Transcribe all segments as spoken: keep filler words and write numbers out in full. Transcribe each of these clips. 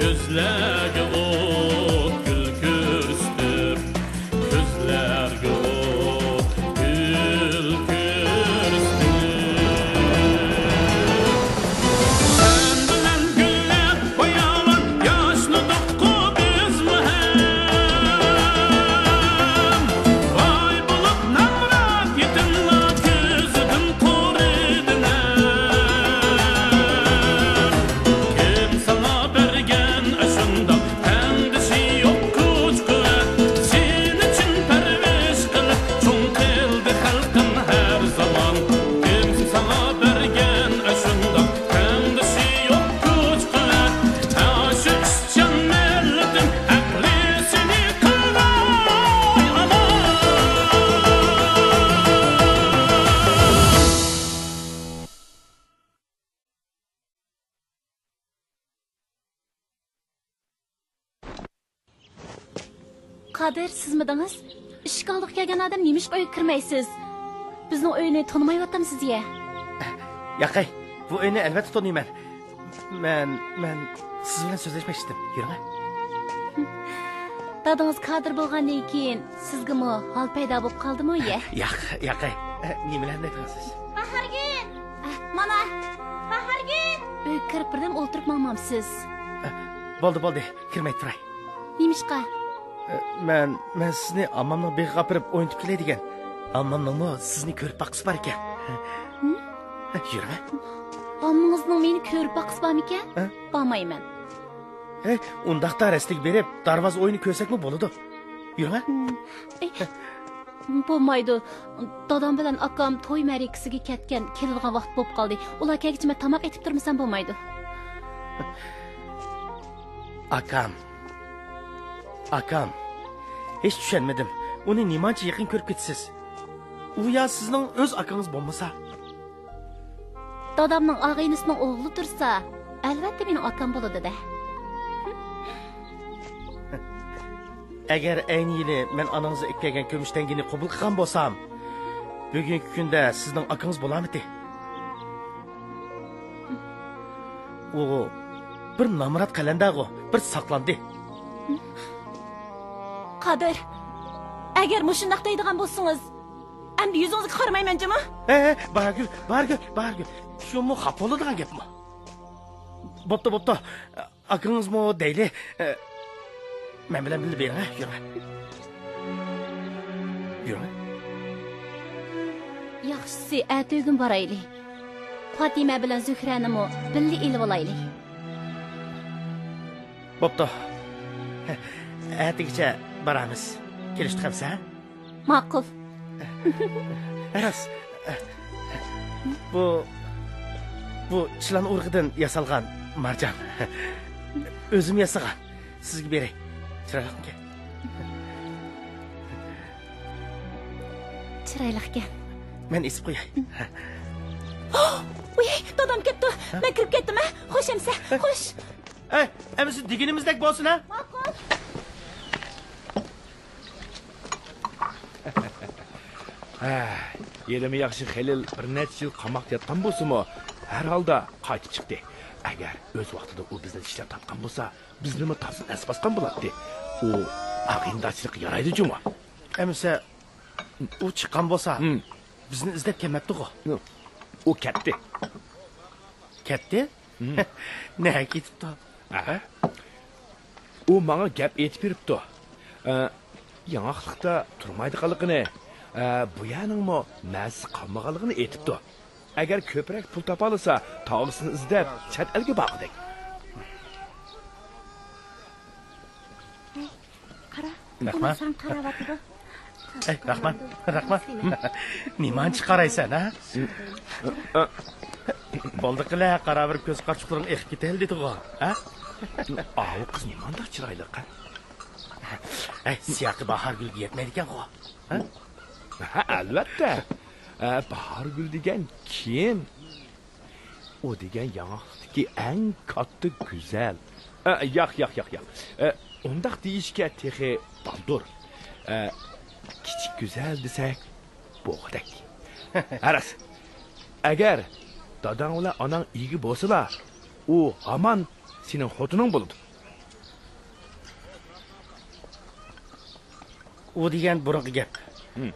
كۆزلەرگە ئوت گۈل كۆرسىتىپ، كۆزلەرگە ئوت گۈل كۆرسىتىپ. سەن بىلەن گۈللەپ باياۋان ياشنىدۇققۇ بىزمۇ ھەم. ۋاي بولۇپ نامرات يېتىملار كۆزىدىن قۇرۇدىلەر. كىم ساڭا بەرگەن ئاشۇنداق تەڭدىشى يوق كۈچ-قۇۋۋەت؟ سېنى چىن پەرۋىش قىلىپ چوڭ قىلدى خەلقىم ھەر زامان. كىم ساڭا بەرگەن ئاشۇنداق تەڭدىشى يوق كۈچ-قۇۋۋەت؟ ئاشۇ ئىشچان مىللىتىم ئەقلى سېنى قىلغاي ئامان. قادىر، سىزمىدىڭىز؟ ئىشىك ئالدىغا كەلگەن ئادەم نېمىشقا ئۆيگە كىرمەيسىز؟ بىزنىڭ ئۆينى تونۇمايۋاتامسىز يە؟ ياقەي، بۇ ئۆينى ئەلۋەتتە تونۇيمەن. مەن، مەن سىز بىلەن سۆزلەشمەكچىدىم. يۈرۈڭە. دادىڭىز قادىر بولغاندىن كېيىن سىزگىمۇ ھال پەيدا بولۇپ قالدىمۇ يە؟ ياق، ياقەي. نېمىلەرنى دەيدىغانسىز؟ باھارگۈل! مانا! باھارگۈل! ئۆيگە كىرىپ بىردەم ئولتۇرۇپ ماڭمامسىز؟ بولدى، بولدى. كىرمەي تۇراي. نېمىشقا؟ مەن، مەن سىزنى ئاممامنىڭ بېغىغا ئاپىرىپ ئوينىتىپ كېلەي دېگەن. ئاممامنىڭمۇ سىزنى كۆرۈپ باققۇسى باركەن. ھە؟ يۈرۈڭە. ئاممىڭىزنىڭ مېنى كۆرۈپ باققۇسى بارمىكەن؟ ھە؟ بارمايمەن. ھەي، ئۇنداقتا رەستىگە بېرىپ، دارۋازا ئويۇنى كۆرسەكمۇ بولىدۇ. يۈرۈڭە. ھە؟ ئەي، بولمايدۇ. دادام بىلەن ئاكام توي مەرىكىسىگە كەتكەن، كېلىدىغان ۋاقىت بولۇپ قالدى. ئۇلار كەلگۈچە مەن تاماق ئېتىپ تۇرمىسام بولمايدۇ. ئاكام. ئاكام. ھېچ چۈشەنمىدىم. ئۇنى نېمانچە يېقىن كۆرۈپ كېتىسىز؟ ئۇ يا سىزنىڭ ئۆز ئاكىڭىز بولمىسا؟ دادامنىڭ ئاغىنىسىنىڭ ئوغلى تۇرسا، ئەلۋەتتە مېنىڭ ئاكام بولىدۇ-دە. ئەگەر ئەينى يىلى مەن ئانىڭىزغا ئېلىپ كەلگەن كۈمۈش تەڭگىنى قوبۇل قىلغان بولسام، بۈگۈنكى كۈندە سىزنىڭ ئاكىڭىز بولارمىدى؟ ئۇ بىر نامرات قەلەندەرغۇ، بىر ساقلاندى. قادىر، ئەگەر مۇشۇنداق دەيدىغان بولسىڭىز، ئەمدى يۈزىڭىزگە قارىمايمەن جۇمۇ. ھە، ھە، باھارگۈل، باھارگۈل، باھارگۈل. شۇمۇ خاپا بولىدىغان گەپمۇ؟ بوپتۇ، بوپتۇ. ئاكىڭىزمۇ دەيلى. ئە، مەن بىلەن بىللە بېرىڭ، ھە، يۈرۈڭ. يۈرۈڭ. ياخشىسى، ئەتىگۈن بارايلى. پاتىمە بىلەن زۆھرەنىمۇ بىللە ئېلىۋالايلى. بوپتۇ. ئەتىگىچە بارامىز. كېلىشتۇق ئەمىسە، ھە؟ ماقۇل. راست. بۇ، بۇ چىلان ئۇرۇقىدىن ياسالغان مارجان. ئۆزۈم ياسىغان. سىزگە بېرەي. چىرايلىقمىكەن؟ چىرايلىقكەن. مەن ئېسىپ قوياي. ۋۇي، دادام كەپتۇ. ھە؟ مەن كىرىپ كەتتىم، ھە؟ خوش ئەمىسە، خوش. ئەي، ئەمىسە دېگىنىمىزدەك بولسۇن، ھە؟ ماقۇل. ھە، ھېلىمۇ ياخشى خېلىل بىر نەچچە يىل قاماقتا ياتقان بولسىمۇ، ھەر ھالدا قايتىپ چىقتى. ئەگەر ئۆز ۋاقتىدا ئۇ بىزنى چىشلەپ تاپقان بولسا، بىزنىمۇ تازا ئەس باسقان بولاتتى. ئۇ ئاغىنىدارچىلىققا يارايدۇ جۇمۇ. ئەمىسە، ئۇ چىققان بولسا، ھىم. بىزنى ئىزدەپ كەلمەپتىغۇ؟ يوق. ئۇ كەتتى. كەتتى؟ ھىم. نەگە كېتىپتۇ؟ ئەھە. ئۇ ماڭا گەپ ئېيتىپ بېرىپتۇ. ئە، ياڭاقلىقتا تۇرمايدىغانلىقىنى، ئە، بۇ يەرنىڭمۇ مەزىسى قالمىغانلىقىنى ئېيتىپتۇ. ئەگەر كۆپرەك پۇل تاپالىسا، تاۋىسىنى ئىزدەپ چەت ئەلگە بارغۇدەك. قارا، رەھمەت. ئۇلار ساڭا قاراۋاتىدۇ. ئەي، رەھمەت، رەھمەت. نېمانچە قارايسەن، ھە؟ بولدى قىلە، قاراۋېرىپ كۆز قارىچۇقلىرىڭ ئېقىپ كېتەلدىدىغۇ، ھە؟ ئاۋۇ قىز نېمانداق چىرايلىق، ھە؟ ئەي، سىياقى باھارگۈلگە يەتمەيدىكەنغۇ، ھە؟ ھە، ئەلۋەتتە. ئە، باھارگۈل دېگەن كىم؟ ئۇ دېگەن ياڭاقلىقتىكى ئەڭ كاتتا گۈزەل. ئە، ياق، ياق، ياق، ياق. ئە، ئۇنداق دېيىشكە تېخى بالدۇر. ئە، كىچىك گۈزەل دېسەك بولغۇدەك. ھە، راست. ئەگەر داداڭ بىلەن ئاناڭ ئىگە بولسىلا، ئۇ ھامان سېنىڭ خوتۇنۇڭ بولىدۇ. ئۇ دېگەن بۇرۇنقى گەپ. ھىم.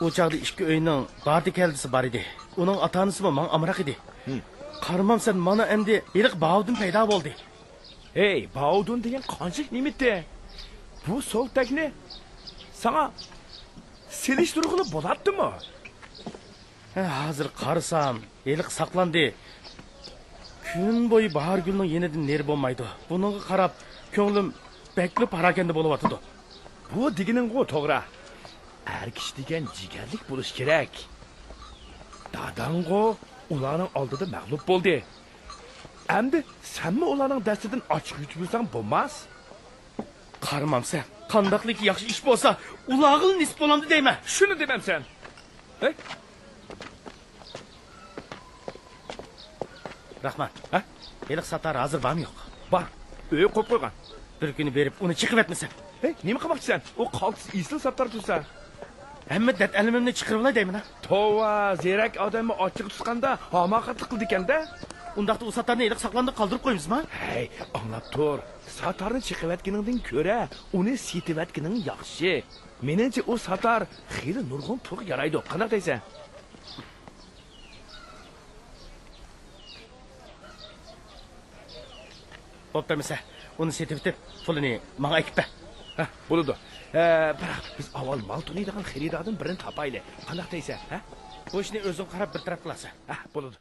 ئۇ چاغدا ئىككى ئۆينىڭ باردى كەلدىسى بار ئىدى. ئۇنىڭ ئاتا-ئانىسىمۇ ماڭا ئامراق ئىدى. ھىم. قارىمامسەن، مانا ئەمدى ھېلىقى باۋۇدۇن پەيدا بولدى. ھەي، باۋۇدۇن دېگەن قانچىلىك نېمىتى؟ بۇ سوغۇقتەكنى ساڭا سېلىشتۇرغىلى بولاتتىمۇ؟ ھە، ھازىر قارىسام، ھېلىقى ساقلاندى. كۈن بويى باھارگۈلنىڭ يېنىدىن نېرى بولمايدۇ. بۇنىڭغا قاراپ، كۆڭلۈم بەكلا پاراكەندە بولۇۋاتىدۇ. بۇ دېگىنىڭغۇ توغرا. ئەر كىشى دېگەن جىگەرلىك بولۇش كېرەك. داداڭغۇ ئۇلارنىڭ ئالدىدا مەغلۇپ بولدى. ئەمدى سەنمۇ ئۇلارنىڭ دەستىدىن ئاچچىق يۇتۇۋالساڭ بولماس. قارىمامسەن، قانداقلىكى ياخشى ئىش بولسا، ئۇلارغىلا نېسىپ بولامدۇ دەيمەن. شۇنى دېمەمسەن. ھەي؟ رەھمان. ھە؟ ھېلىقى ساتار ھازىر بارمۇ يوق؟ بار. ئۆيگە قويۇپ قويغان. بىر كۈنى بېرىپ ئۇنى چېقىۋەتمىسەم. ھەي، نېمە قىلماقچىسەن؟ ئۇ قالتىس ئېسىل ساتار تۇرسا. ھەممە دەرد-ئەلىمىمنى چىقىرىۋالاي دەيمەن ھە. توۋا، زېرەك ئادەممۇ ئاچچىقى تۇتقاندا ھاماقەتلىك قىلىدىكەن-دە. ئۇنداقتا ئۇ ساتارنى ھېلىقى ساقلاندىغا قالدۇرۇپ قويىمىزما؟ ھەي، ئاڭلاپ تۇر. ساتارنى چېقىۋەتكىنىڭدىن كۆرە ئۇنى سېتىۋەتكىنىڭ ياخشى. مېنىڭچە ئۇ ساتار خېلى نۇرغۇن پۇلغا يارايدۇ. قانداق دەيسەن؟ بوپتۇ ئەمىسە، ئۇنى سېتىۋېتىپ، پۇلىنى ماڭا ئەكىپ بەر. ھە، بولىدۇ. ھە، بىراق بىز ئاۋۋال مال تونۇيدىغان خېرىداردىن بىرىنى تاپايلى. قانداق دەيسەن، ھە؟ بۇ ئىشنى ئۆزۈڭ قاراپ بىر تەرەپ قىلارسەن. ھە، بولىدۇ.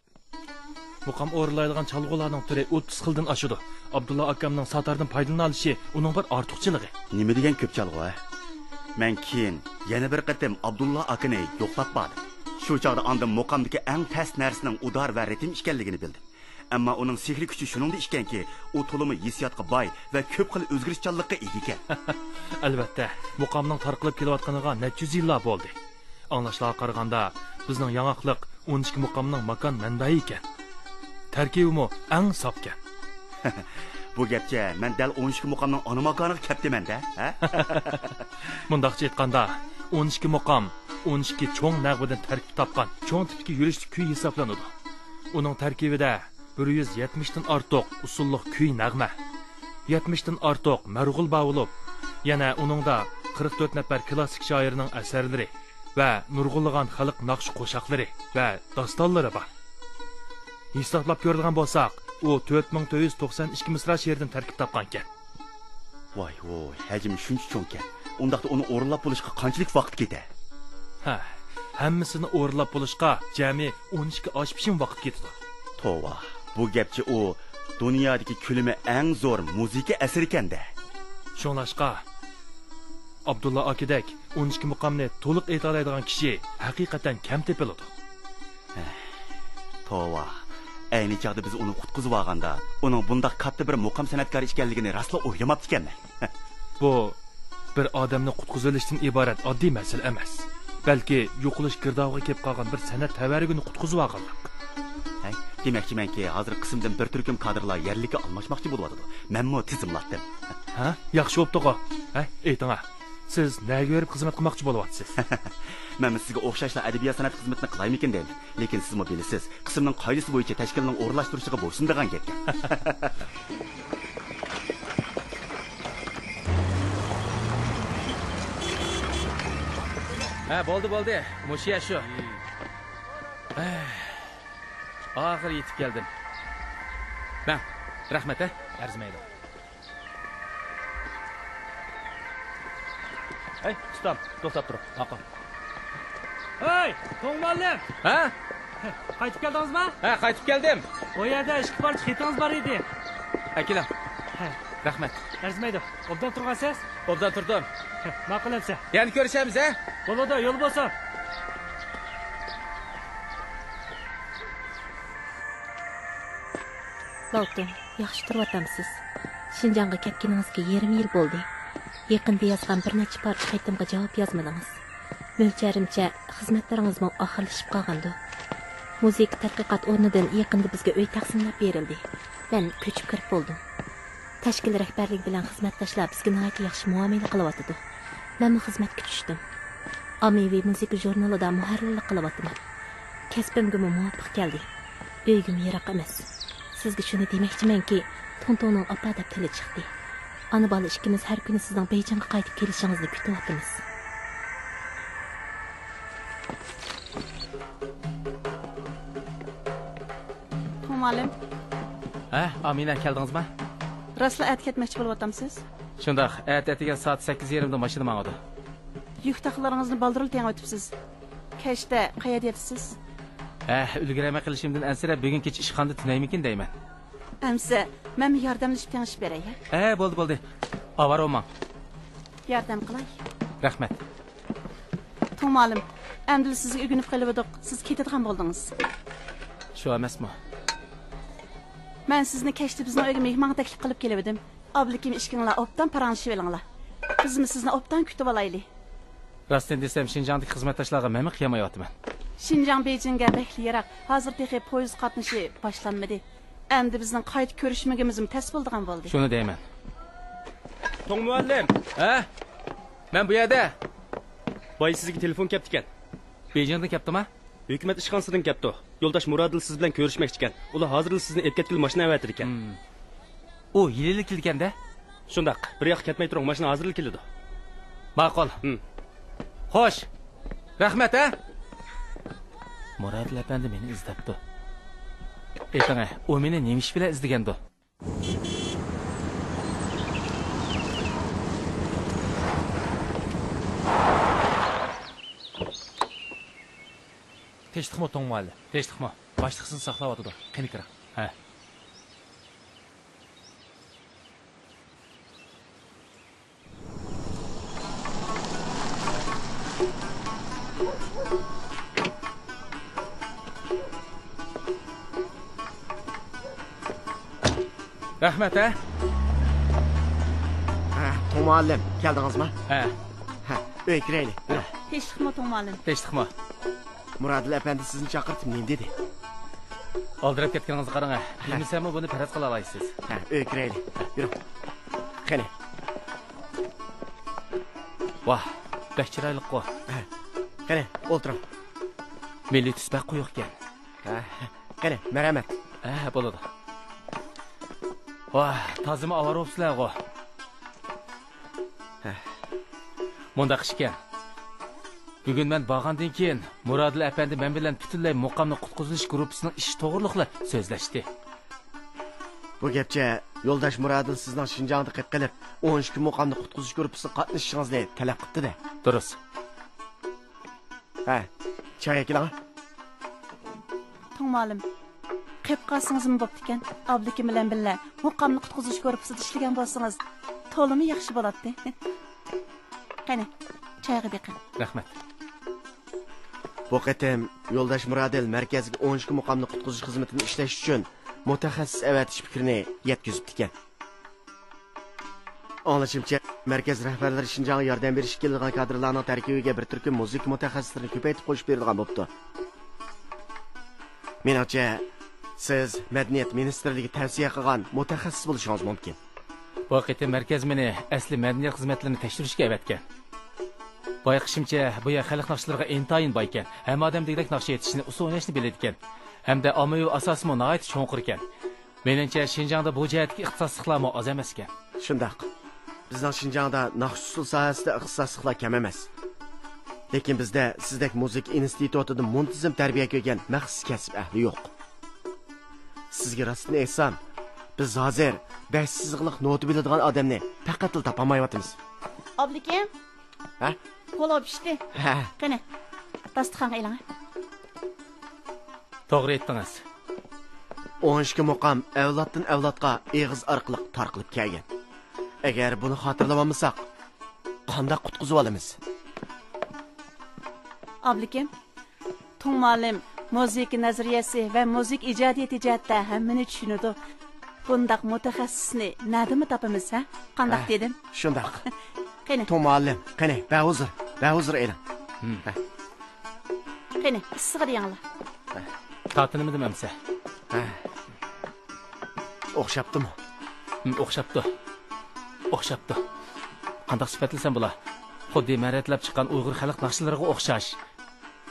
مۇقام ئورۇنلايدىغان چالغۇلارنىڭ تۈرى ئوتتۇز خىلدىن ئاشىدۇ. ئابدۇللا ئاكامنىڭ ساتاردىن پايدىلىنالىشى ئۇنىڭ بىر ئارتۇقچىلىقى. نېمە دېگەن كۆپ چالغۇ، ھە؟ مەن كېيىن يەنە بىر قېتىم ئابدۇللا ئاكىنى يوقلاپ باردىم. شۇ چاغدا ئاندىن مۇقامدىكى ئەڭ تەس نەرسىنىڭ ئۇدار ۋە رىتىم ئىكەنلىكىنى بىلدىم. ئەمما ئۇنىڭ سېھرىي كۈچى شۇنىڭدا ئىكەنكى، ئۇ تولىمۇ ھېسسىياتقا باي ۋە كۆپ خىل ئۆزگىرىشچانلىققا ئىگە ئىكەن. ئەلۋەتتە، مۇقامنىڭ تارقىلىپ كېلىۋاتقىنىغا نەچچە يۈز يىللار بولدى. ئاڭلاشلارغا قارىغاندا، بىزنىڭ ياڭاقلىق ئون ئىككى مۇقامنىڭ ماكان مەنبەيى ئىكەن. تەركىبىمۇ ئەڭ ساپكەن. بۇ گەپچە مەن دەل ئون ئىككى مۇقامنىڭ ئانا ماكانىغا كەپتىمەن-دە، ھە؟ مۇنداقچە ئېيتقاندا، ئون ئىككى مۇقام ئون ئىككى چوڭ نەغمىدىن تەركىب تاپقان چوڭ تىپتىكى يۈرۈشلۈك كۈي ھېسابلىنىدۇ. ئۇنىڭ تەركىبىدە بىر يۈز يەتمىشتىن ئارتۇق ئۇسسۇللۇق كۈي نەغمە، يەتمىشتىن ئارتۇق مەرغۇل بار بولۇپ، يەنە ئۇنىڭدا قىرىق تۆت نەپەر كلاسسىك شائىرنىڭ ئەسەرلىرى ۋە نۇرغۇنلىغان خەلق ناخشا قوشاقلىرى ۋە داستانلىرى بار. ھېسابلاپ كۆرىدىغان بولساق، ئۇ تۆت مىڭ تۆت يۈز توقسان ئىككى مىسرا شېئىردىن تەركىب تاپقانىكەن. ۋاي ۋوي، ھەجمى شۇنچە چوڭكەن. ئۇنداقتا ئۇنى ئورۇنلاپ بولۇشقا قانچىلىك ۋاقىت كېتە؟ ھە، ھەممىسىنى ئورۇنلاپ بولۇشقا جەمئىي ئون ئىككى ئاي پېشىم ۋاقىت كېتىدۇ. توۋا، بۇ گەپچە ئۇ دۇنيادىكى كۆلىمى ئەڭ زور مۇزىكا ئەسىرىكەن-دە. شۇڭلاشقا، ئابدۇللا ئاكىدەك ئون ئىككى مۇقامنى تولۇق ئېيتالايدىغان كىشى ھەقىقەتەن كەم تېپىلىدۇ. توۋا، ئەينى چاغدا بىز ئۇنى قۇتقۇزۇۋالغاندا، ئۇنىڭ بۇنداق كاتتا بىر مۇقام سەنئەتكارى ئىكەنلىكىنى راستلا ئويلىماپتىكەنمەن. بۇ بىر ئادەمنى قۇتقۇزۇۋېلىشتىن ئىبارەت ئاددىي مەسىلە ئەمەس، بەلكى يوقىلىش گىردابىغا كېلىپ قالغان بىر سەنئەت تەۋەررۈكىنى قۇتقۇزۇۋالغانلىق. ھەي، دېمەكچىمەنكى، ھازىر قىسىمدىن بىر تۈركۈم كادىرلار يەرلىككە ئالماشماقچى بولۇۋاتىدۇ. مەنمۇ تىزىملاتتىم. ھە، ياخشى بوپتۇغۇ. ھە، ئېيتىڭا، سىز نەگە بېرىپ خىزمەت قىلماقچى بولۇۋاتىسىز؟ مەنمۇ سىزگە ئوخشاشلا ئەدەبىيات سەنئەت خىزمىتىنى قىلايمىكىن دەيمەن. لېكىن سىزمۇ بىلىسىز، قىسىمنىڭ قائىدىسى بويىچە تەشكىلنىڭ ئورۇنلاشتۇرۇشىغا بويسۇنىدىغان گەپكەن. ھە، بولدى، بولدى. مۇشۇ يەر شۇ. ئاخىرى يېتىپ كەلدىم. مەن، رەھمەت، ھە؟ ئەرزىمەيدۇ. ھەي، ئۇستام، توختاپ تۇرۇڭ. ماقۇل. ھەي، توڭ مۇئەللىم! ھە؟ قايتىپ كەلدىڭىزما؟ ھە، قايتىپ كەلدىم. بۇ يەردە ئىككى پارچە خېتىڭىز بار ئىدى. ئەكېلىڭ. ھە. رەھمەت. ئەرزىمەيدۇ. ئوبدان تۇرغانسىز؟ ئوبدان تۇردۇم. ھە، ماقۇل ئەمسە. يەنە كۆرۈشەرمىز، ھە؟ بولىدۇ، يول بولسۇن. لاۋتۇن، ياخشى تۇرۇۋاتامسىز؟ شىنجاڭغا كەتكىنىڭىزگە يېرىم يىل بولدى. يېقىندا يازغان بىر نەچچە پارچە خېتىمغا جاۋاب يازمىدىڭىز. مۆلچەرىمچە، خىزمەتلىرىڭىزمۇ ئاخىرلىشىپ قالغاندۇ. مۇزىكا تەتقىقات ئورنىدىن يېقىندا بىزگە ئۆي تەقسىملەپ بېرىلدى. مەن كۆچۈپ كىرىپ بولدۇم. تەشكىل رەھبەرلىكى بىلەن خىزمەتداشلار بىزگە ناھايىتى ياخشى مۇئامىلە قىلىۋاتىدۇ. مەنمۇ خىزمەتكە چۈشتۈم. ئاممىۋى مۇزىكا ژۇرنىلىدا مۇھەررىرلىك قىلىۋاتىمەن. كەسپىمگىمۇ مۇۋاپىق كەلدى. ئۆيگىمۇ يىراق ئەمەس. سىزگە شۇنى دېمەكچىمەنكى، توڭتوڭنىڭ ئاپا دەپ تىلى چىقتى. ئانا-بالا ئىككىمىز ھەر كۈنى سىزنىڭ بېيجىڭغا قايتىپ كېلىشىڭىزنى كۈتۈۋاتىمىز. توڭ مۇئەللىم. ھە، ئامىنە، كەلدىڭىزما؟ راستلا ئەتە كەتمەكچى بولۇۋاتامسىز؟ شۇنداق، ئەتە ئەتىگەن سائەت سەككىز يېرىمدا ماشىنا ماڭىدۇ. يۈك-تاقلىرىڭىزنى بالدۇرلا تېڭىۋېتىپسىز. كەچتە قەيەردە ياتىسىز؟ ھە، ئۈلگۈرەلمەي قېلىشىمدىن ئەنسىرەپ، بۈگۈن كېچە ئىشخانىدا تۈنەيمىكىن دەيمەن. ئەمسە، مەنمۇ ياردەملىشىپ تېڭىشىپ بېرەي، ھە؟ ھە، بولدى، بولدى. ئاۋارە بولماڭ. ياردەم قىلاي. رەھمەت. توڭ مۇئەللىم، ئەمدىلا سىزگە ئۆگىنىپ قېلىۋىدۇق، سىز كېتىدىغان بولدىڭىز. شۇ ئەمەسمۇ؟ مەن سىزنى كەچتە بىزنىڭ ئۆيگە مېھمانغا تەكلىپ قىلىپ كېلىۋىدىم. ئابلىكىم ئىككىڭلار ئوبدان پاراڭلىشىۋېلىڭلار. بىزمۇ سىزنى ئوبدان كۈتۈۋالايلى. راستىنى دېسەم، شىنجاڭدىكى خىزمەتداشلارغا مەنمۇ قىيالمايۋاتىمەن. شىنجاڭ بېيجىڭگە بەكلا يىراق. ھازىر تېخى پويىز قاتنىشى باشلانمىدى. ئەمدى بىزنىڭ قايتا كۆرۈشمىگىمىزمۇ تەس بولىدىغان بولدى. شۇنى دەيمەن. توڭ مۇئەللىم! ھە؟ مەن بۇ يەردە. باي سىزگە تېلېفون كەپتىكەن. بېيجىڭدىن كەپتۇما؟ ھۆكۈمەت ئىشخانىسىدىن كەپتۇ. يولداش مۇرادىل سىز بىلەن كۆرۈشمەكچىكەن. ئۇلار ھازىرلا سىزنى ئېلىپ كەتكىلى ماشىنا ئەۋەتىدىكەن. ھىم. ئۇ ھېلىلا كېلىدىكەن-دە؟ شۇنداق. بىر ياققا كەتمەي تۇرۇڭ، ماشىنا ھازىرلا كېلىدۇ. ماقۇل. ھىم. خوش. رەھمەت، ھە؟ مۇرادىل ئەپەندى مېنى ئىزدەپتۇ. ئېيتىڭە، ئۇ مېنى نېمە ئىش بىلەن ئىزدىگەندۇ؟ تىنچلىقمۇ، توڭ مۇئەللىم؟ تىنچلىقمۇ؟ باشلىق سىزنى ساقلاۋاتىدۇ. قېنى، كىرىڭ. ھە. رەھمەت، ھە؟ ھە، توڭ مۇئەللىم، كەلدىڭىزما؟ ھە. ھە، ئۆيگە كىرەيلى. ھە. تىنچلىقمۇ، توڭ مۇئەللىم؟ تىنچلىقمۇ؟ مۇرادىل ئەپەندى سىزنى چاقىرتىپ نېمە دېدى؟ ئالدىراپ كەتكىنىڭىزگە قاراڭ، ھە. بىلمىسەممۇ بۇنى پەرەز قىلالايسىز. ھە، ئۆيگە كىرەيلى. يۈرۈڭ. قېنى. ۋاھ، بەك چىرايلىققۇ. ھە. قېنى، ئولتۇرۇڭ. مىللىي تۈس بەك قويۇقكەن. ھە، قېنى، مەرھەمەت. ھە، بولىدۇ. ۋاھ، تازىمۇ ئاۋارە بوپسىلەرغۇ. ھە. مۇنداق ئىشكەن. بۈگۈن مەن بارغاندىن كېيىن، مۇرادىل ئەپەندى مەن بىلەن پۈتۈنلەي مۇقامنى قۇتقۇزۇش گۇرۇپپىسىنىڭ ئىشى توغرىلىقلا سۆزلەشتى. بۇ گەپچە يولداش مۇرادىل سىزنىڭ شىنجاڭدا قېلىپ قېلىپ، ئون ئىككى مۇقامنى قۇتقۇزۇش گۇرۇپپىسىغا قاتنىشىشىڭىزنى تەلەپ قىپتۇ-دە. دۇرۇس. ھە، چاي ئەكېلىڭ. توڭ مۇئەللىم، قېلىپ قالسىڭىزمۇ بوپتىكەن. ئابلىكىم بىلەن بىللە مۇقامنى قۇتقۇزۇش گۇرۇپپىسىدا ئىشلىگەن بولسىڭىز، تولىمۇ ياخشى بولاتتى. قېنى، چايغا بېقىڭ. رەھمەت. بۇ قېتىم يولداش مۇرادىل مەركەزگە ئون ئىككى مۇقامنى قۇتقۇزۇش خىزمىتىنى ئىشلەش ئۈچۈن مۇتەخەسسىس ئەۋەتىش پىكرىنى يەتكۈزۈپتىكەن. ئاڭلىشىمچە، مەركەز رەھبەرلىرى شىنجاڭغا ياردەم بېرىشكە كېلىدىغان كادىرلارنىڭ تەركىبىگە بىر تۈركۈم مۇزىكا مۇتەخەسسىسلىرىنى كۆپەيتىپ قوشۇپ بېرىدىغان بوپتۇ. مېنىڭچە، سىز مەدەنىيەت مىنىستىرلىكى تەۋسىيە قىلغان مۇتەخەسسىس بولۇشىڭىز مۇمكىن. بۇ قېتىم مەركەز مېنى ئەسلى مەدەنىيەت خىزمەتلىرىنى تەكشۈرۈشكە ئەۋەتكەن. بايقىشىمچە، بۇ يەر خەلق ناخشىلىرىغا ئىنتايىن بايكەن. ھەممە ئادەم دېگۈدەك ناخشا ئېيتىشنى، ئۇسسۇل ئويناشنى بىلىدىكەن. ھەمدە ئاممىۋى ئاساسىمۇ ناھايىتى چوڭقۇركەن. مېنىڭچە، شىنجاڭدا بۇ جەھەتتىكى ئىختىساسلىقلارمۇ ئاز ئەمەسكەن. شۇنداق. بىزنىڭ شىنجاڭدا ناخشا-ئۇسسۇل ساھەسىدە ئىختىساسلىقلار كەم ئەمەس. لېكىن بىزدە سىزدەك مۇزىكا ئىنستىتۇتىدا مۇنتىزىم تەربىيە كۆرگەن مەخسۇس كەسىپ ئەھلى يوق. سىزگە راستىنى ئېيتسام، بىز ھازىر بەش سىزىقلىق نوتا بىلىدىغان ئادەمنى پەقەتلا تاپالمايۋاتىمىز. ئابلىكىم؟ ھە؟ پولۇ پىشتى. ھە. قېنى، داستىخانغا ئېلىڭ. توغرا ئېيتتىڭىز. ئون ئىككى مۇقام ئەۋلادتىن ئەۋلادقا ئېغىز ئارقىلىق تارقىلىپ كەلگەن. ئەگەر بۇنى خاتىرىلىۋالمىساق، قانداق قۇتقۇزۇۋالىمىز؟ ئابلىكىم، توڭ مۇئەللىم مۇزىكا نەزەرىيەسى ۋە مۇزىكا ئىجادىيىتى جەھەتتە ھەممىنى چۈشىنىدۇ. بۇنداق مۇتەخەسسىسنى نەدىمۇ تاپىمىز، ھە؟ قانداق ھە، دېدىم؟ شۇنداق. قېنى. توڭ مۇئەللىم، قېنى، بەھۇزۇر، بەھۇزۇر ئېلىڭ. ھىم. ھە. قېنى، ئىسسىغا دېيىڭلار. ھە. تارتىنمىدىم ئەمسە. ھە. ئوخشاپتىمۇ؟ ھىم، ئوخشاپتۇ. ئوخشاپتۇ. قانداق سۈپەتلىسەم بولا؟ خۇددى مەن رەتلەپ چىققان ئۇيغۇر خەلق ناخشىلىرىغا ئوخشاش.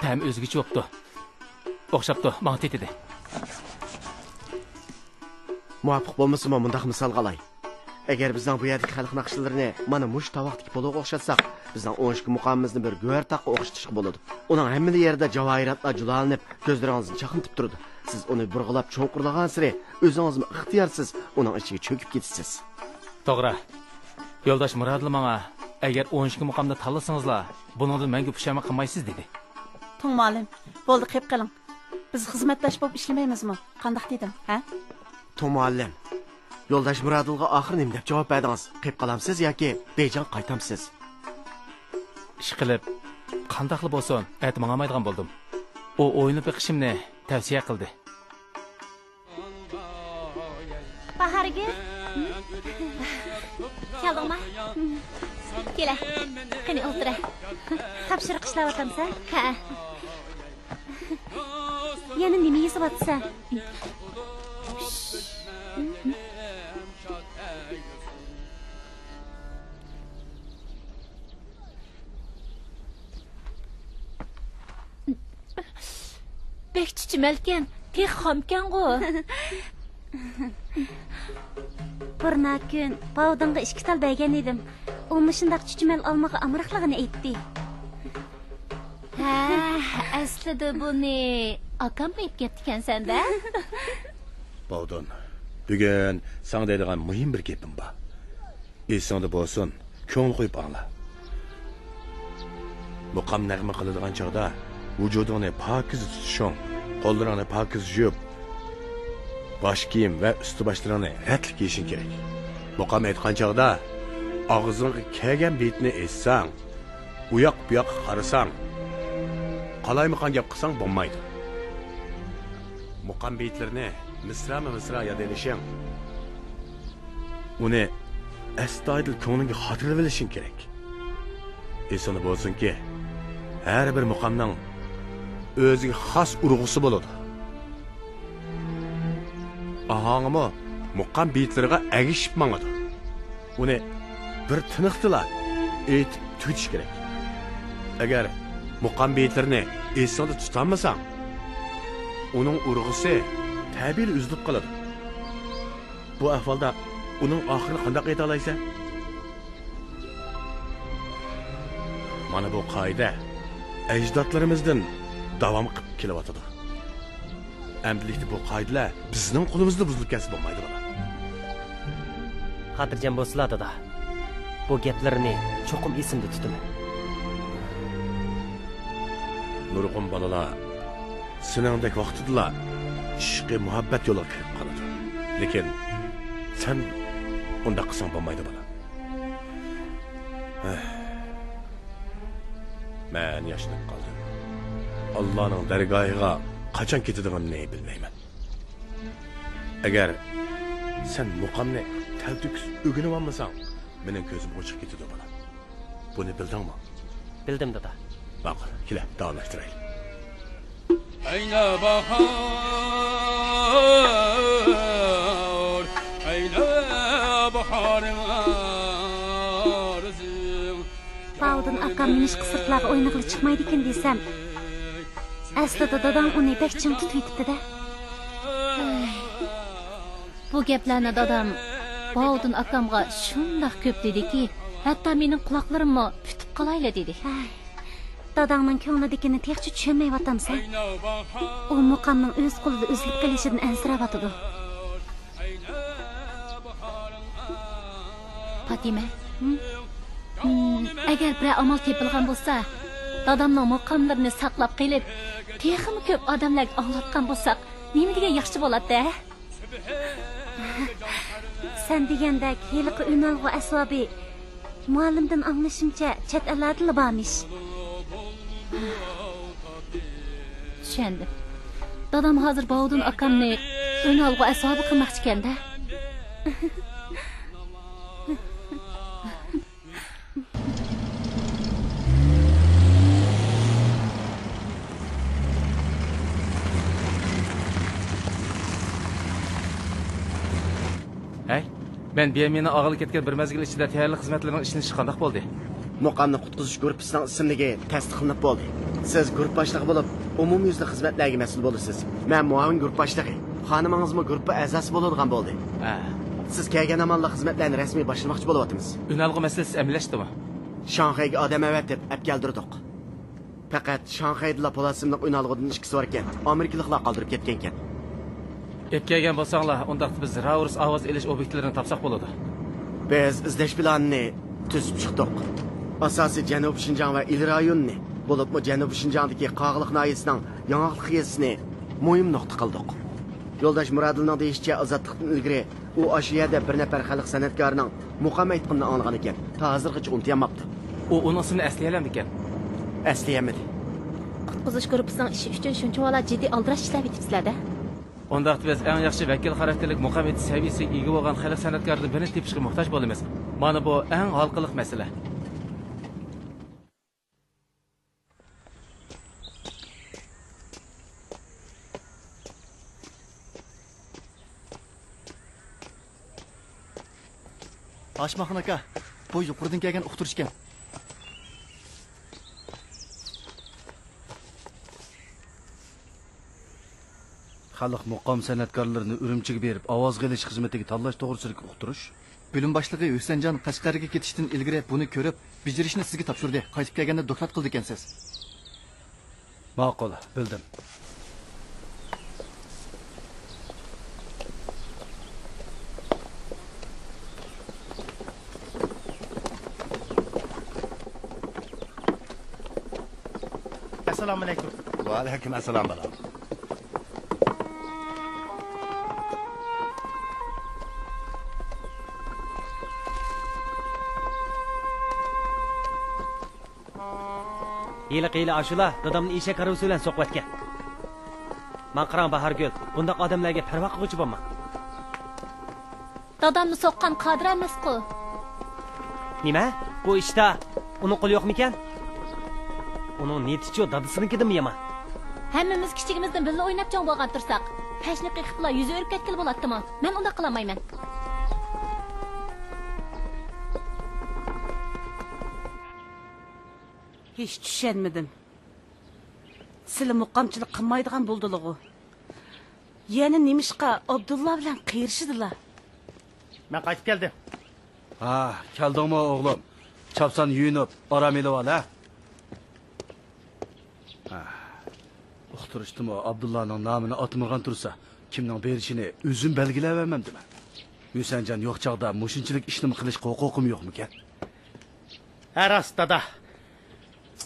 تەمى ئۆزگىچە بوپتۇ. ئوخشاپتۇ، ماڭا تېتىدى. مۇۋاپىق بولمىسىمۇ، مۇنداق مىسالغا ئالاي. ئەگەر بىزنىڭ بۇ يەردىكى خەلق ناخشىلىرىنى مانا مۇشۇ تاۋاقتىكى پولۇغا ئوخشاتساق، بىزنىڭ ئون ئىككى مۇقامىمىزنى بىر گۆھەر تاغقا ئوخشىتىشقا بولىدۇ. ئۇنىڭ ھەممىلا يېرىدە جاۋاھىراتلار جۇلالىنىپ، كۆزلىرىڭىزنى چاقنىتىپ تۇرىدۇ. سىز ئۇنى بۇرغىلاپ چوڭقۇرلىغانسېرى، ئۆزىڭىزمۇ ئىختىيارسىز ئۇنىڭ ئىچىگە چۆكۈپ كېتىسىز. توغرا. يولداش مۇرادىل ماڭا، ئەگەر ئون ئىككى مۇقامنى تاللىسىڭىزلا، بۇنىڭدىن مەڭگۈ پۇشايمان قىلمايسىز، دېدى. توڭ مۇئەللىم، بولدى، قېپ قېلىڭ. بىز خىزمەتداش بولۇپ ئىشلىمەيمىزمۇ؟ قانداق دېدىم، ھە؟ توڭ مۇئەللىم، يولداش مۇرادىلغا ئاخىر نېمە دەپ جاۋاب بەردىڭىز؟ قېپ قالامسىز ياكى بېيجىڭغا قايتامسىز؟ ئىشقىلىپ، قانداقلا بولسۇن، ئەتە ماڭالمايدىغان بولدۇم. ئۇ ئويلىنىپ بېقىشىمنى تەۋسىيە قىلدى. باھارگۈل، كەلدىڭما؟ كېلە، قېنى ئولتۇرە. تاپشۇرۇق ئىشلەۋاتامسەن؟ ھە. يەنە نېمە يېزىۋاتىسەن؟ بەك چۈچۈمەلكەن، تېخى خامكەنغۇ. بۇرنا كۈن باۋدىنغا ئىككى تال بەرگەن ئىدىم. ئۇمۇ شۇنداق چۈچۈمەل ئالمىغا ئامراقلىقىنى ئېيتتى. ھە، ئەسلىدە بۇنى ئاكامغا ئېلىپ كەپتىكەنسەن-دە. باۋدىن، بۈگۈن ساڭا دەيدىغان مۇھىم بىر گېپىم بار. ئېسىڭدە بولسۇن، كۆڭۈل قويۇپ ئاڭلا. مۇقام نەغمە قىلىدىغان چاغدا ۋۇجۇدۇڭنى پاكىز تۇتۇشۇڭ، قوللىرىڭنى پاكىز يۇيۇپ، باش كىيىم ۋە ئۈستى باشلىرىڭنى رەتلىك كىيىشىڭ كېرەك. مۇقام ئېيتقان چاغدا ئاغزىڭغا كەلگەن بېيىتنى ئېيتساڭ، ئۇياق بۇياققا قارىساڭ، قالايمىقان گەپ قىلساڭ بولمايدۇ. مۇقام بېيىتلىرىنى مىسرامۇ مىسرا يادلىۋېلىشىڭ، ئۇنى ئەستايىدىل كۆڭلۈڭگە خاتىرىلىۋېلىشىڭ كېرەك. ئېسىڭدە بولسۇنكى، ھەر بىر مۇقامنىڭ ئۆزىگە خاس ئۇرغۇسى بولىدۇ. ئاھاڭىمۇ مۇقام بېيىتلىرىغا ئەگىشىپ ماڭىدۇ. ئۇنى بىر تىنىقتىلا ئېيتىپ تۈگىتىش كېرەك. ئەگەر مۇقام بېيىتلىرىنى ئېسىڭدە تۇتالمىساڭ، ئۇنىڭ ئۇرغۇسى تەبىئىيلا ئۈزۈلۈپ قالىدۇ. بۇ ئەھۋالدا ئۇنىڭ ئاخىرىنى قانداق ئېيتالايسەن؟ مانا بۇ قائىدە ئەجدادلىرىمىزدىن داۋام قىلىپ كېلىۋاتىدۇ. ئەمدىلىكتە بۇ قائىدىلەر بىزنىڭ قولىمىزدا بۇزۇلۇپ كەتسە بولمايدۇ، بالا. خاتىرجەم بولسىلا، دادا. بۇ گەپلىرىنى چوقۇم ئېسىمدە تۇتىمەن. نۇرغۇن بالىلار سېنىڭدەك ۋاقتىدىلا ئىشقىي مۇھەببەت يولىغا كىرىپ قالىدۇ. لېكىن سەن ئۇنداق قىلساڭ بولمايدۇ، بالا. ھەي. مەن ياشىنىپ قالدىم. ئاللانىڭ دەرگاھىغا قاچان كېتىدىغىنىنى بىلمەيمەن. ئەگەر سەن مۇقامنى تەلتۆكۈس ئۆگىنىۋالمىساڭ، مېنىڭ كۆزۈم ئوچۇق كېتىدۇ، بالام. بۇنى بىلدىڭمۇ؟ بىلدىم، دادا. ماقۇل، كېلە، داۋاملاشتۇرايلى. ئەينە باھار، ئەينە باھارىڭ ئارزۇ. باۋۇدۇن ئاكام نېمىشقا سىرتلارغا ئوينىغىلى چىقمايدىكىن دېسەم، ئەسلىدە دادام ئۇنى بەك چىڭ تۇتۇۋېتىپتۇ-دە. بۇ گەپلەرنى دادام باۋۇدۇن ئاكامغا شۇنداق كۆپ دېدىكى، ھەتتا مېنىڭ قۇلاقلىرىممۇ پۈتۈپ قالايلا دېدى. ھەي، داداڭنىڭ كۆڭلىدىكىنى تېخىچە چۈشەنمەيۋاتامسەن؟ ئۇ مۇقامنىڭ ئۆز قولىدا ئۈزۈلۈپ قېلىشىدىن ئەنسىرەۋاتىدۇ. پاتىمە، ھىم؟ ھىم، ئەگەر بىرەر ئامال تېپىلغان بولسا، دادامنىڭ مۇقاملىرىنى ساقلاپ قېلىپ، تېخىمۇ كۆپ ئادەملەرگە ئاڭلاتقان بولساق، نېمە دېگەن ياخشى بولاتتى، ھە؟ سەن دېگەندەك ھېلىقى ئۈنئالغۇ ئەسۋابى مۇئەللىمدىن ئاڭلىشىمچە، چەت ئەللەردىلا بارمىش. چۈشەندىم. دادام ھازىر باۋۇدۇن ئاكامنى ئۈنئالغۇ ئەسۋابى قىلماقچىكەن-دە. ھەي، مەن بىيەمىنى ئاغىلى كەتكەن بىر مەزگىل ئىچىدە تەييارلىق خىزمەتلىرىنىڭ ئىشلىنىشى قانداق بولدى؟ مۇقامنى قۇتقۇزۇش گۇرۇپپىسىنىڭ ئىسىملىكى تەستىقلىنىپ بولدى. سىز گۇرۇپپا باشلىقى بولۇپ، ئومۇميۈزلۈك خىزمەتلەرگە مەسئۇل بولىسىز. مەن مۇئاۋىن گۇرۇپپا باشلىقى. خانىمىڭىزمۇ گۇرۇپپا ئەزاسى بولىدىغان بولدى. ھە. سىز كەلگەن ئامانلىق خىزمەتلەرنى رەسمىي باشلىماقچى بولۇۋاتىمىز. ئۈنئالغۇ مەسىلىسى ئەمەلىشتىمۇ؟ شاڭخەيگە ئادەم ئەۋەتىپ ئەپ كەلدۈردۇق. پەقەت شاڭخەيدىلا پولات سىملىق ئۈنئالغۇدىن ئىككىسى باركەن، ئامېرىكىلىقلار قالدۇرۇپ كەتكەنكەن. ئەپ كەلگەن بولساڭلار، ئۇنداقتا بىز راۋرۇس ئاۋاز ئېلىش ئوبيېكتلىرىنى تاپساق بولىدۇ. بىز ئىزدەش پىلانىنى تۈزۈپ چىقتۇق. ئاساسىي جەنۇبىي شىنجاڭ ۋە ئىلى رايونىنى، بولۇپمۇ جەنۇبىي شىنجاڭدىكى قاغىلىق ناھىيەسىنىڭ ياڭاقلىق يېزىسىنى مۇھىم نۇقتا قىلدۇق. يولداش مۇرادىلنىڭ دېيىشىچە، ئازادلىقتىن ئىلگىرى ئۇ ئاشۇ يەردە بىر نەپەر خەلق سەنئەتكارىنىڭ مۇقام ئېيتقىنىنى ئاڭلىغانىكەن، تا ھازىرغىچە ئۇنتۇيالماپتۇ. ئۇ ئۇنىڭ ئىسمىنى ئەسلىيەلەمدىكەن؟ ئەسلىيەلمىدى. قۇتقۇزۇش گۇرۇپپىسىنىڭ ئىشى ئۈچۈن شۇنچىۋالا جىددىي ئالدىراش ئىشلەۋېتىپسىلەر-دە. ئۇنداقتا بىز ئەڭ ياخشى ۋەكىل خاراكتېرلىك مۇقام ئېيتىش سەۋىيەسىگە ئىگە بولغان خەلق سەنئەتكارىدىن بىرنى تېپىشقا موھتاج بولىمىز. مانا بۇ ئەڭ ھالقىلىق مەسىلە. ئاشماخان ئاكا، بۇ يۇقىرىدىن كەلگەن ئۇقتۇرۇش ئىكەن. خەلق مۇقام سەنئەتكارلىرىنى ئۈرۈمچىگە بېرىپ ئاۋازغا ئېلىش خىزمىتىگە تاللاش توغرىسىدىكى ئۇقتۇرۇش. بۆلۈم باشلىقى ھۈسەنجان قەشقەرگە كېتىشتىن ئىلگىرى بۇنى كۆرۈپ، بېجىرىشنى سىزگە تاپشۇردى. قايتىپ كەلگەندە دوكلات قىلىدىكەنسىز. ماقۇل، بىلدىم. ئەسسالامۇئەلەيكۇم. ۋەئەلەيكۇم ئەسسالام، بالام. ھېلىقى ھېلى ئاشۇلا دادامنى ئېشەك ھارۋىسى بىلەن سوقۇۋەتكەن. ماڭا قاراڭ، باھارگۈل، بۇنداق ئادەملەرگە پەرۋا قىلغۇچى بولما. دادامنى سوققان قادىر ئەمەسقۇ. نېمە؟ بۇ ئىشتا ئۇنىڭ قولى يوقمىكەن؟ ئۇنىڭ نىيىتىچۇ دادىسىنىڭكىدىنمۇ يامان؟ ھەممىمىز كىچىكىمىزدىن بىللە ئويناپ چوڭ بولغان تۇرساق، پەشنى قېقىپلا يۈزى ئۆرۈپ كەتكىلى بولاتتىمۇ؟ مەن ئۇنداق قىلالمايمەن. ھېچ چۈشەنمىدىم. سىلى مۇقامچىلىق قىلمايدىغان بولدىلىغۇ؟ يەنە نېمىشقا ئابدۇللا بىلەن قېرىشىدىلا؟ مەن قايتىپ كەلدىم. ھا، كەلدىڭمۇ ئوغلۇم؟ چاپسان يۇيۇنۇپ، ئارام ئېلىۋال، ھە؟ ھا. ئۇقتۇرۇشتىمۇ ئابدۇللانىڭ نامىنى ئاتىمىغان تۇرسا، كىمنىڭ بېرىشىنى ئۆزۈم بەلگىلەۋەرمەمدىمەن؟ ھۈسەنجان يوق چاغدا مۇشۇنچىلىك ئىشنىمۇ قىلىشقا ھوقۇقۇم يوقمىكەن؟ ھە، راست، دادا.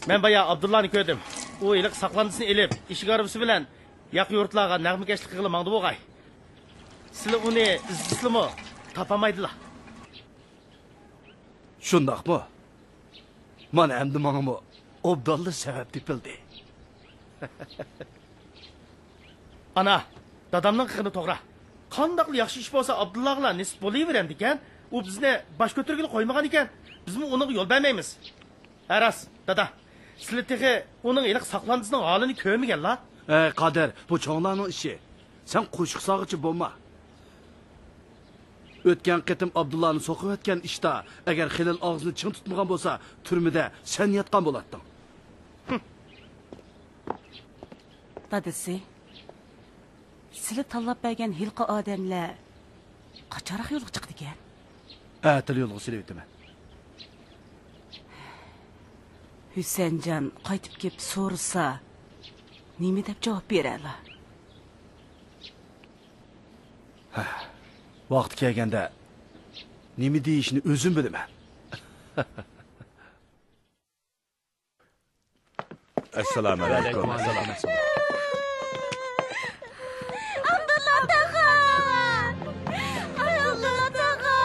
مەن بايا ئابدۇللانى كۆردۈم. ئۇ ھېلىقى ساقلاندىسىنى ئېلىپ، ئىشىك ھارۋىسى بىلەن ياقا يۇرتلارغا نەغمىكەشلىك قىلغىلى ماڭدى بوغاي. سىلى ئۇنى ئىزدىسىلىمۇ تاپالمايدىلا. شۇنداقمۇ؟ مانا ئەمدى ماڭىمۇ ئوبدانلا سەۋەب تېپىلدى. ئانا، دادامنىڭ قىلغىنى توغرا. قانداقلا ياخشى ئىش بولسا ئابدۇللاغىلا نېسىپ بولۇۋېرەمدىكەن، ئۇ بىزنى باش كۆتۈرگىلى قويمىغان ئىكەن، بىزمۇ ئۇنىڭغا يول بەرمەيمىز. ھە، راست، دادا. سىلى تېخى ئۇنىڭ ھېلىقى ساقلاندىسىنىڭ ھالىنى كۆرمىگەنلا. ئەي، قادىر، بۇ چوڭلارنىڭ ئىشى. سەن قوشۇق سالغۇچى بولما. ئۆتكەن قېتىم ئابدۇللانى سوقۇۋەتكەن ئىشتا، ئەگەر خېلىل ئاغزىنى چىڭ تۇتمىغان بولسا، تۈرمىدە سەن ياتقان بولاتتىڭ. دادىسى، سىلى تاللاپ بەرگەن ھېلىقى ئادەملەر قاچانراق يولغا چىقىدىكەن؟ ئەتىلا يولغا سېلىۋېتىمەن. ھۈسەنجان قايتىپ كېلىپ سورىسا، نېمە دەپ جاۋاب بېرەرلا؟ ھە، ۋاقتى كەلگەندە نېمە دېيىشنى ئۆزۈم بىلىمەن. ئەسسالامۇئەلەيكۇم. ئابدۇللا تاغا! ئابدۇللا تاغا!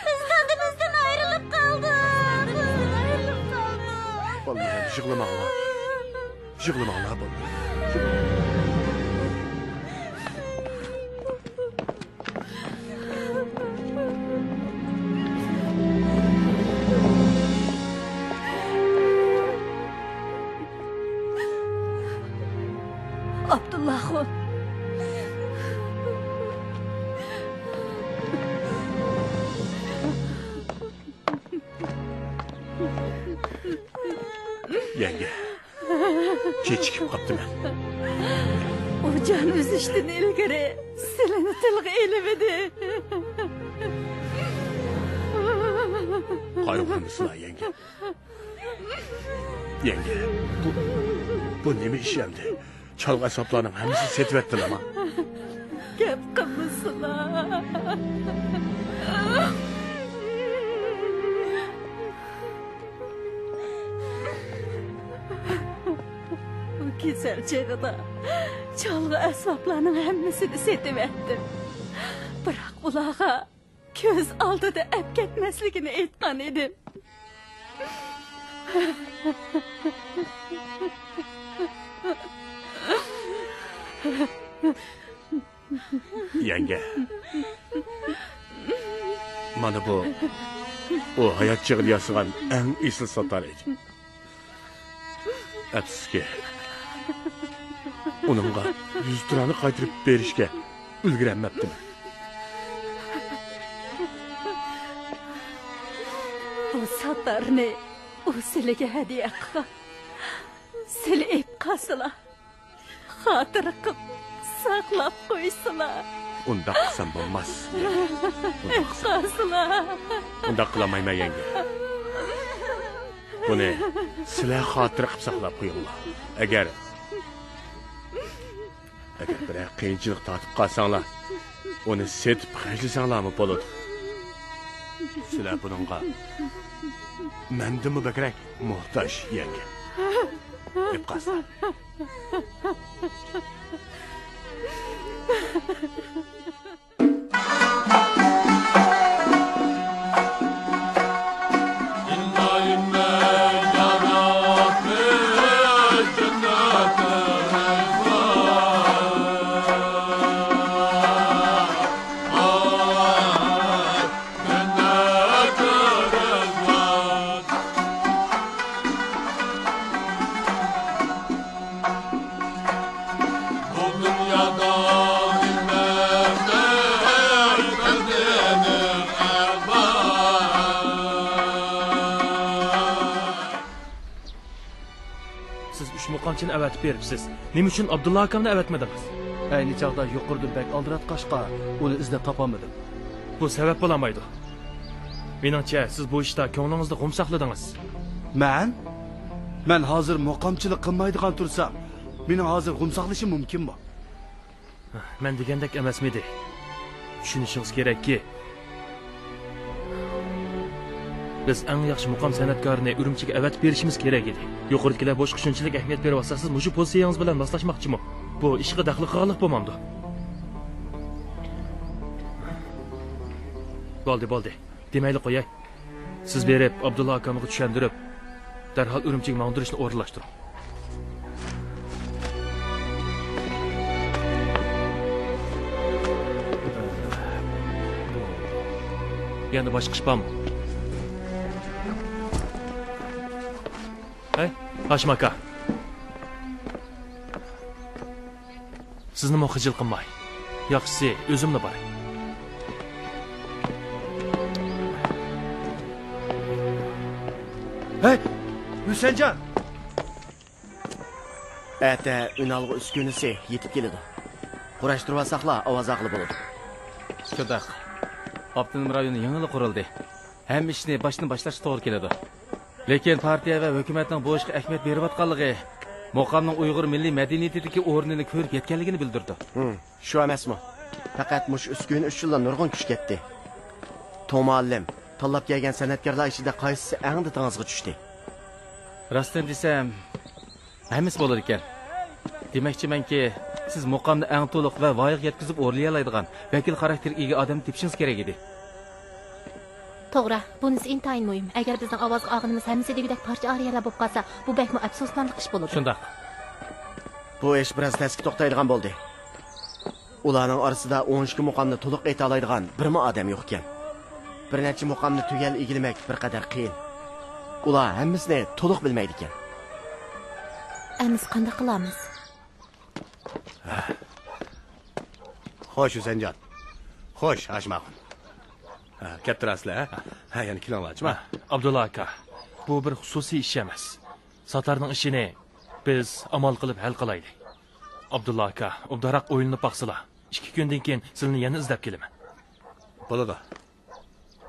بىز دادىمىزدىن ئايرىلىپ قالدۇق. ئايرىلىپ قالدۇق. بالىلار، يىغلىماڭلار. يىغلىماڭلار، بالىلار. يىغلىماڭ. ئابدۇللاخۇن. يەڭگە، كېچىكىپ قاپتىمەن. ئۇ جان ئۈزۈشتىن ئىلگىرى سىلىنى تىلغا ئېلىۋىدى. قايغۇرمىسىلا، يەڭگە. يەڭگە، بۇ، بۇ نېمە ئىش ئەمدى؟ چالغا ئەسۋابلارنىڭ ھەممىسىنى سېتىۋەتتىلەما؟ گەپ قىلمىسىلا. ئۇ كېسەل چېغىدا چالغا ئەسۋابلارنىڭ ھەممىسىنى سېتىۋەتتىم. بىراق ئۇلارغا كۆز ئالدىدا ئەپ كەتمەسلىكىنى ئېيتقان ئىدىم. يەڭگە، مانا بۇ، ئۇ ھايات چېغىدا ياسىغان ئەڭ ئېسىل ساتار ئىدى. ئەپسۇسكى، ئۇنىڭغا يۈز تۇرانى قايتۇرۇپ بېرىشكە ئۈلگۈرەلمەپتىمەن. بۇ ساتارنى ئۇ سىلىگە ھەدىيە قىلغان. سىلى ئېپ قالسىلا، خاتىرە قىپ ساقلاپ قويسىلا. ئۇنداق قىلسام بولماس. ئۇنداق قىلسام. قالسىلا. ئۇنداق قىلالمايمەن، يەڭگە. بۇنى سىلەر خاتىرە قىپ ساقلاپ قويۇڭلار. ئەگەر، ئەگەر بىرەر قىيىنچىلىق تارتىپ قالساڭلار، ئۇنى سېتىپ خەجلىسەڭلارمۇ بولىدۇ. سىلەر بۇنىڭغا مەندىنمۇ بەكرەك موھتاج، يەڭگە. ئېپ قالسىلا. سىز ئۈچ مۇقامچىنى ئەۋەتىپ بېرىپسىز. نېمە ئۈچۈن ئابدۇللا ئاكامنى ئەۋەتمىدىڭىز؟ ئەينى چاغدا يۇقىرىدىن بەك ئالدىراتقاچقا، ئۇنى ئىزدەپ تاپالمىدىم. بۇ سەۋەب بولالمايدۇ. مېنىڭچە، سىز بۇ ئىشتا كۆڭلىڭىزنى غۇم ساقلىدىڭىز. مەن؟ مەن ھازىر مۇقامچىلىق قىلمايدىغان تۇرسام، مېنىڭ ھازىر غۇم ساقلىشىم مۇمكىنمۇ؟ مەن دېگەندەك ئەمەسمىدى؟ چۈشىنىشىڭىز كېرەككى، بىز ئەڭ ياخشى مۇقام سەنئەتكارىنى ئۈرۈمچىگە ئەۋەتىپ بېرىشىمىز كېرەك ئىدى. يۇقىرىدىكىلەر بۇ ئىشقا شۇنچىلىك ئەھمىيەت بېرىۋاتسا، سىز مۇشۇ پوزىتسىيەڭىز بىلەن ماسلاشماقچىمۇ؟ بۇ ئىشقا دەخلى قىلغانلىق بولمامدۇ؟ بولدى، بولدى. دېمەيلى قوياي. سىز بېرىپ، ئابدۇللا ئاكامغا چۈشەندۈرۈپ، دەرھال ئۈرۈمچىگە ماڭدۇرۇشنى ئورۇنلاشتۇرۇڭ. يەنە باشقا ئىش بارمۇ؟ ھەي، ھاشىم ئاكا. سىزنىمۇ خىجىل قىلماي. ياخشىسى، ئۆزۈملا باراي. ھەي، ھۈسەنجان! ئەتە ئۈنئالغۇ ئۈسكۈنىسى يېتىپ كېلىدۇ. قۇراشتۇرۇۋالساقلا، ئاۋاز ئالغىلى بولىدۇ. شۇنداق. ئاپتونوم رايون يېڭىلا قۇرۇلدى. ھەممە ئىشنى باشتىن باشلاشقا توغرا كېلىدۇ. لېكىن پارتىيە ۋە ھۆكۈمەتنىڭ بۇ ئىشقا ئەھمىيەت بېرىۋاتقانلىقى، مۇقامنىڭ ئۇيغۇر مىللىي مەدەنىيىتىدىكى ئورنىنى كۆرۈپ يەتكەنلىكىنى بىلدۈرىدۇ. ھىم، شۇ ئەمەسمۇ؟ پەقەت مۇشۇ ئۈسكۈنە ئۈچۈنلا نۇرغۇن كۈچ كەتتى. توڭ مۇئەللىم، تاللاپ كەلگەن سەنئەتكارلار ئىچىدە قايسىسى ئەڭ دىتىڭىزغا چۈشتى؟ راستىنى دېسەم، ھەممىسى بولىدىكەن. دېمەكچىمەنكى، سىز مۇقامنى ئەڭ تولۇق ۋە ۋايىغا يەتكۈزۈپ ئورۇنلىيالايدىغان ۋەكىل خاراكتېرىگە ئىگە ئادەمنى تېپىشىڭىز كېرەك ئىدى. توغرا، بۇنىسى ئىنتايىن مۇھىم. ئەگەر بىزنىڭ ئاۋازغا ئالغىنىمىز ھەممىسى دېگۈدەك پارچە ئارىيەلەر بولۇپ قالسا، بۇ بەكمۇ ئەپسۇسلىنارلىق ئىش بولىدۇ. شۇنداق. بۇ ئىش بىراز تەسكە توختايدىغان بولدى. ئۇلارنىڭ ئارىسىدا ئون ئىككى مۇقامنى تولۇق ئېيتالايدىغان بىرمۇ ئادەم يوق ئىكەن. بىر نەچچە مۇقامنى تۈگەل ئىگىلىمەك بىر قەدەر قىيىن. ئۇلار ھەممىسىنى تولۇق بىلمەيدىكەن. ئەمىسە قانداق قىلارمىز؟ خوش، ھۈسەنجان. خوش، ھاشىم ئاخۇن. ھە، كەپتۇراسىلەر، ھە؟ ھە، يەنە كېلىڭلارچۇ، ھە؟ ئابدۇللا ئاكا، بۇ بىر خۇسۇسىي ئىش ئەمەس. ساتارنىڭ ئىشىنى بىز ئامال قىلىپ ھەل قىلايلى. ئابدۇللا ئاكا، ئوبدانراق ئويلىنىپ باقسىلا. ئىككى كۈندىن كېيىن سىلىنى يەنە ئىزدەپ كېلىمەن. بولىدۇ.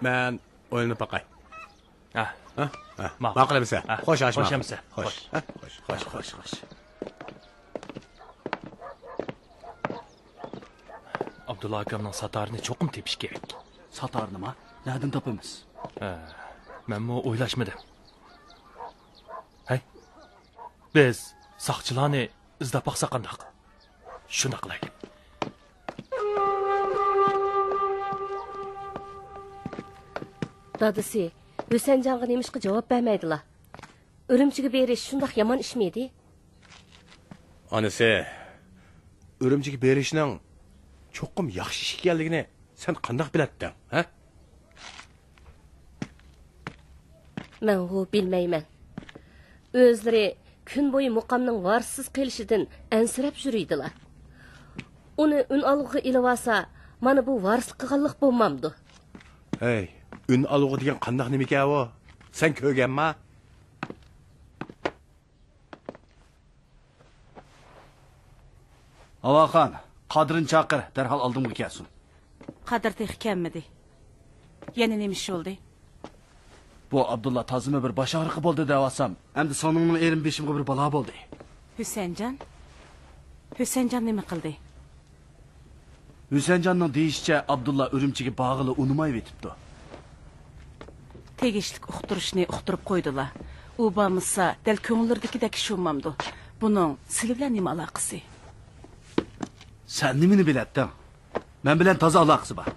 مەن ئويلىنىپ باقاي. ھە. ھە؟ ھە. ماقۇل. ماقۇل ئەمىسە. ھە. خوش، ھاشىم خوش ئاكا. ئەمىسە. خوش. خوش. ھە؟ خوش، خوش، خوش. ئابدۇللا ئاكامنىڭ ساتارىنى چوقۇم تېپىش كېرەك. ساتارنىما؟ نەدىن تاپىمىز؟ ھە، مەنمۇ ئويلاشمىدىم. ھەي، بىز ساقچىلارنى ئىزدەپ باقساق قانداق؟ شۇنداق قىلايلى. دادىسى، ھۈسەنجانغا نېمىشقا جاۋاب بەرمەيدىلا؟ ئۈرۈمچىگە بېرىش شۇنداق يامان ئىشمىدى؟ ئانىسى، ئۈرۈمچىگە بېرىشنىڭ چوقۇم ياخشى ئىش ئىكەنلىكىنى سەن قانداق بىلەتتىڭ، ھە؟ مەنغۇ بىلمەيمەن. ئۆزلىرى كۈن بويى مۇقامنىڭ ۋارىسسىز قېلىشىدىن ئەنسىرەپ يۈرىدىلا. ئۇنى ئۈنئالغۇغا ئېلىۋالسا، مانا بۇ ۋارىسلىق قىلغانلىق بولمامدۇ؟ ھەي، ئۈنئالغۇ دېگەن قانداق نېمىكەن ئۇ؟ سەن كۆرگەنما؟ ئاۋاخان، قادىرنى چاقىر، دەرھال ئالدىمغا كەلسۇن. قادىر تېخى كەلمىدى. يەنە نېمە ئىش بولدى؟ بۇ ئابدۇللا تازىمۇ بىر باش ئاغرىقى بولدى دەۋالسام، ئەمدى ساڭنىڭمۇ ئېرىم بېشىمغا بىر بالا بولدى. ھۈسەنجان؟ ھۈسەنجان نېمە قىلدى؟ ھۈسەنجاننىڭ دېيىشىچە، ئابدۇللا ئۈرۈمچىگە بارغىلى ئۇنىمايۋېتىپتۇ. تېگىشلىك ئۇقتۇرۇشنى ئۇقتۇرۇپ قويدىلا. ئۇ بارمىسا، دەل كۆڭۈللىرىدىكىدەك ئىش بولمامدۇ؟ بۇنىڭ سىلى بىلەن نېمە ئالاقىسى؟ سەن نېمىنى بىلەتتىڭ؟ مەن بىلەن تازا ئالاقىسى بار.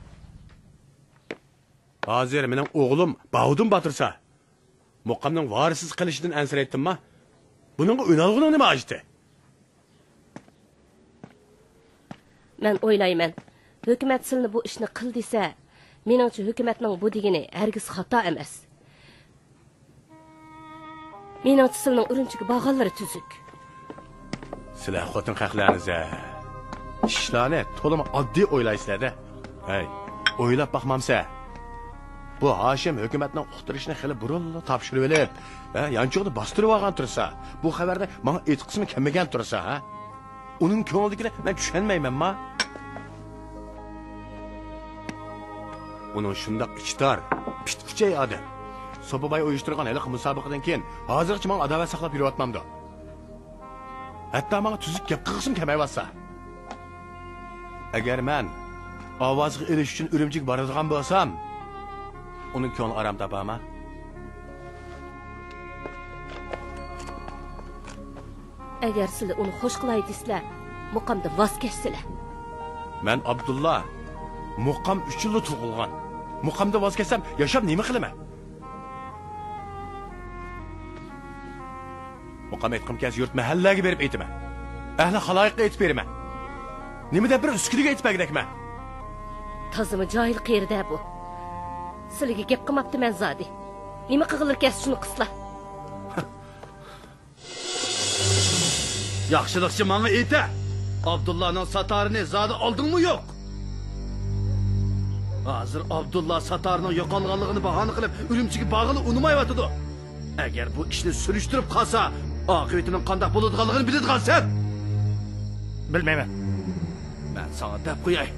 ھازىر مېنىڭ ئوغلۇم باۋۇدۇن باتۇرسا، مۇقامنىڭ ۋارىسسىز قېلىشىدىن ئەنسىرەيتتىمما؟ بۇنىڭغا ئۈنئالغۇنىڭ نېمە ھاجىتى؟ مەن ئويلايمەن، ھۆكۈمەت سىلىنى بۇ ئىشنى قىل دېسە، مېنىڭچە ھۆكۈمەتنىڭ بۇ دېگىنى ھەرگىز خاتا ئەمەس. مېنىڭچە سىلىنىڭ ئۈرۈمچىگە بارغانلىرى تۈزۈك. سىلەر خوتۇن خەقلەرنىزە ئىشلارنى تولىمۇ ئاددىي ئويلايسىلەر-دە. ھەي، ئويلاپ باقمامسە؟ بۇ ھاشىم ھۆكۈمەتنىڭ ئۇقتۇرۇشىنى خېلى بۇرۇنلا تاپشۇرۇۋېلىپ، ھە، يانچۇقىدا باستۇرۇۋالغان تۇرسا، بۇ خەۋەرنى ماڭا ئېيتقۇسىمۇ كەلمىگەن تۇرسا، ھە؟ ئۇنىڭ كۆڭلىدىكىنى مەن چۈشەنمەيمەنما؟ ئۇنىڭ شۇنداق ئىچى تار، پىت ئۈچەي ئادەم. سوپا باي ئۇيۇشتۇرغان ھېلىقى مۇسابىقىدىن كېيىن ھازىرغىچە ماڭا ئاداۋەت ساقلاپ يۈرۈۋاتمامدۇ؟ ھەتتا ماڭا تۈزۈك گەپ قىلغۇسىمۇ كەلمەيۋاتسا. ئەگەر مەن ئاۋازغا ئېرىشىش ئۈچۈن ئۈرۈمچىگە بارىدىغان بولسام، ئۇنىڭ كۆڭلى ئارام تاپارما؟ ئەگەر سىلى ئۇنى خوش قىلاي دېسىلە، مۇقامدىن ۋاز كەچسىلە. مەن ئابدۇللا، مۇقام ئۈچۈنلا تۇغۇلغان. مۇقامدىن ۋاز كەچسەم، ياشاپ نېمە قىلىمەن؟ مۇقام ئېيتقۇم كەلسە، يۇرت مەھەللىلەرگە بېرىپ ئېيتىمەن. ئەھلى خالايىققا ئېيتىپ بېرىمەن. نېمە دەپ بىر ئۈسكۈنىگە ئېيتىپ بەرگۈدەكمەن؟ تازىمۇ جاھىل قېرى-دە بۇ. سىلىگە گەپ قىلماپتىمەن زادى. نېمە قىلغىلى كەلسە شۇنى قىلسىلا. ياخشىلىقچە ماڭا ئېيتە، ئابدۇللانىڭ ساتارىنى زادى ئالدىڭمۇ يوق؟ ھازىر ئابدۇللا ساتارىنىڭ يوقالغانلىقىنى باھانە قىلىپ، ئۈرۈمچىگە بارغىلى ئۇنىمايۋاتىدۇ. ئەگەر بۇ ئىشنى سۈرۈشتۈرۈپ قالسا، ئاقىۋىتىنىڭ قانداق بولىدىغانلىقىنى بىلىدىغانسەن. بىلمەيمەن. مەن ساڭا دەپ قوياي.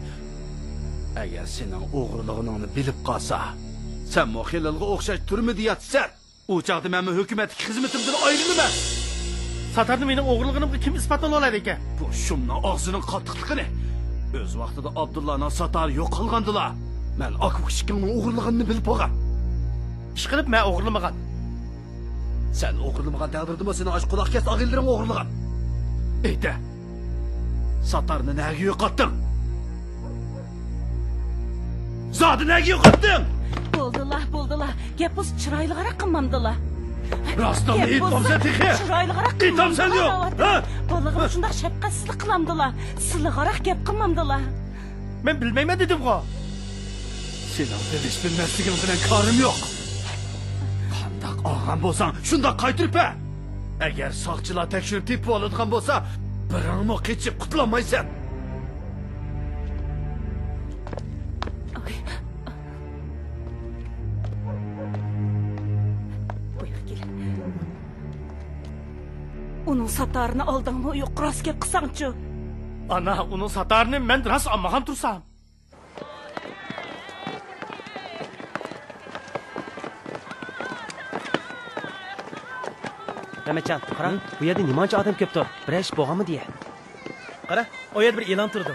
ئەگەر سېنىڭ ئوغرىلىغىنىڭنى بىلىپ قالسا، سەنمۇ خېلىلغا ئوخشاش تۈرمىدە ياتىسەن. ئۇ چاغدا مەنمۇ ھۆكۈمەتتىكى خىزمىتىمدىن ئايرىلىمەن. ساتارنى مېنىڭ ئوغرىلىغىنىمغا كىم ئىسپاتلىۋالالايدىكەن؟ بۇ شۇمنىڭ ئاغزىنىڭ قاتتىقلىقىنى. ئۆز ۋاقتىدا ئابدۇللانىڭ ساتارى يوقالغاندىلا، مەن ئاكا ئىككىڭنىڭ ئوغرىلىغىنىنى بىلىپ بولغان. ئىشقىلىپ، مەن ئوغرىلىمىغان. سەن ئوغرىلىمىغان تەقدىردىمۇ سېنىڭ ئاشۇ قۇلاق كەس ئاغىنىلىرىڭ ئوغرىلىغان. ئېيتە، ساتارنى نەگە يوقاتتىڭ؟ زادى نەگە يوقاتتىڭ؟ بولدىلا، بولدىلا. گەپ بولسا چىرايلىقراق قىلمامدىلا؟ راستىڭنى ئېيت بولسا تېخى. چىرايلىقراق قىلمامدىلا؟ ئېيتامسەن يوق، ھە؟ بالىغىمغا شۇنداق شەپقەتسىزلىك قىلامدىلا؟ سىلىغاراق گەپ قىلمامدىلا؟ مەن بىلمەيمەن دېدىمغۇ. سېنىڭ بىلىش بىلمەسلىكىڭ بىلەن كارىم يوق. قانداق ئالغان بولساڭ، شۇنداق قايتۇرۇپ بەر. ئەگەر ساقچىلار تەكشۈرۈپ تېپىۋالىدىغان بولسا، بىرىڭمۇ قېچىپ قۇتۇلالمايسەن. بۇياققا كېلىڭ. ئۇنىڭ ساتارىنى ئالدىڭمۇ يوق، راست گەپ قىلساڭچۇ؟ ئانا، ئۇنىڭ ساتارىنى مەن راست ئالمىغان تۇرسام. مەمەتجان، قارا، ھە؟ بۇ يەردە نېمانچە ئادەم كۆپتۇ. بىرەر ئىش بولغانمىدى؟ قارا، ئۇ يەردە بىر ئېلان تۇرىدۇ.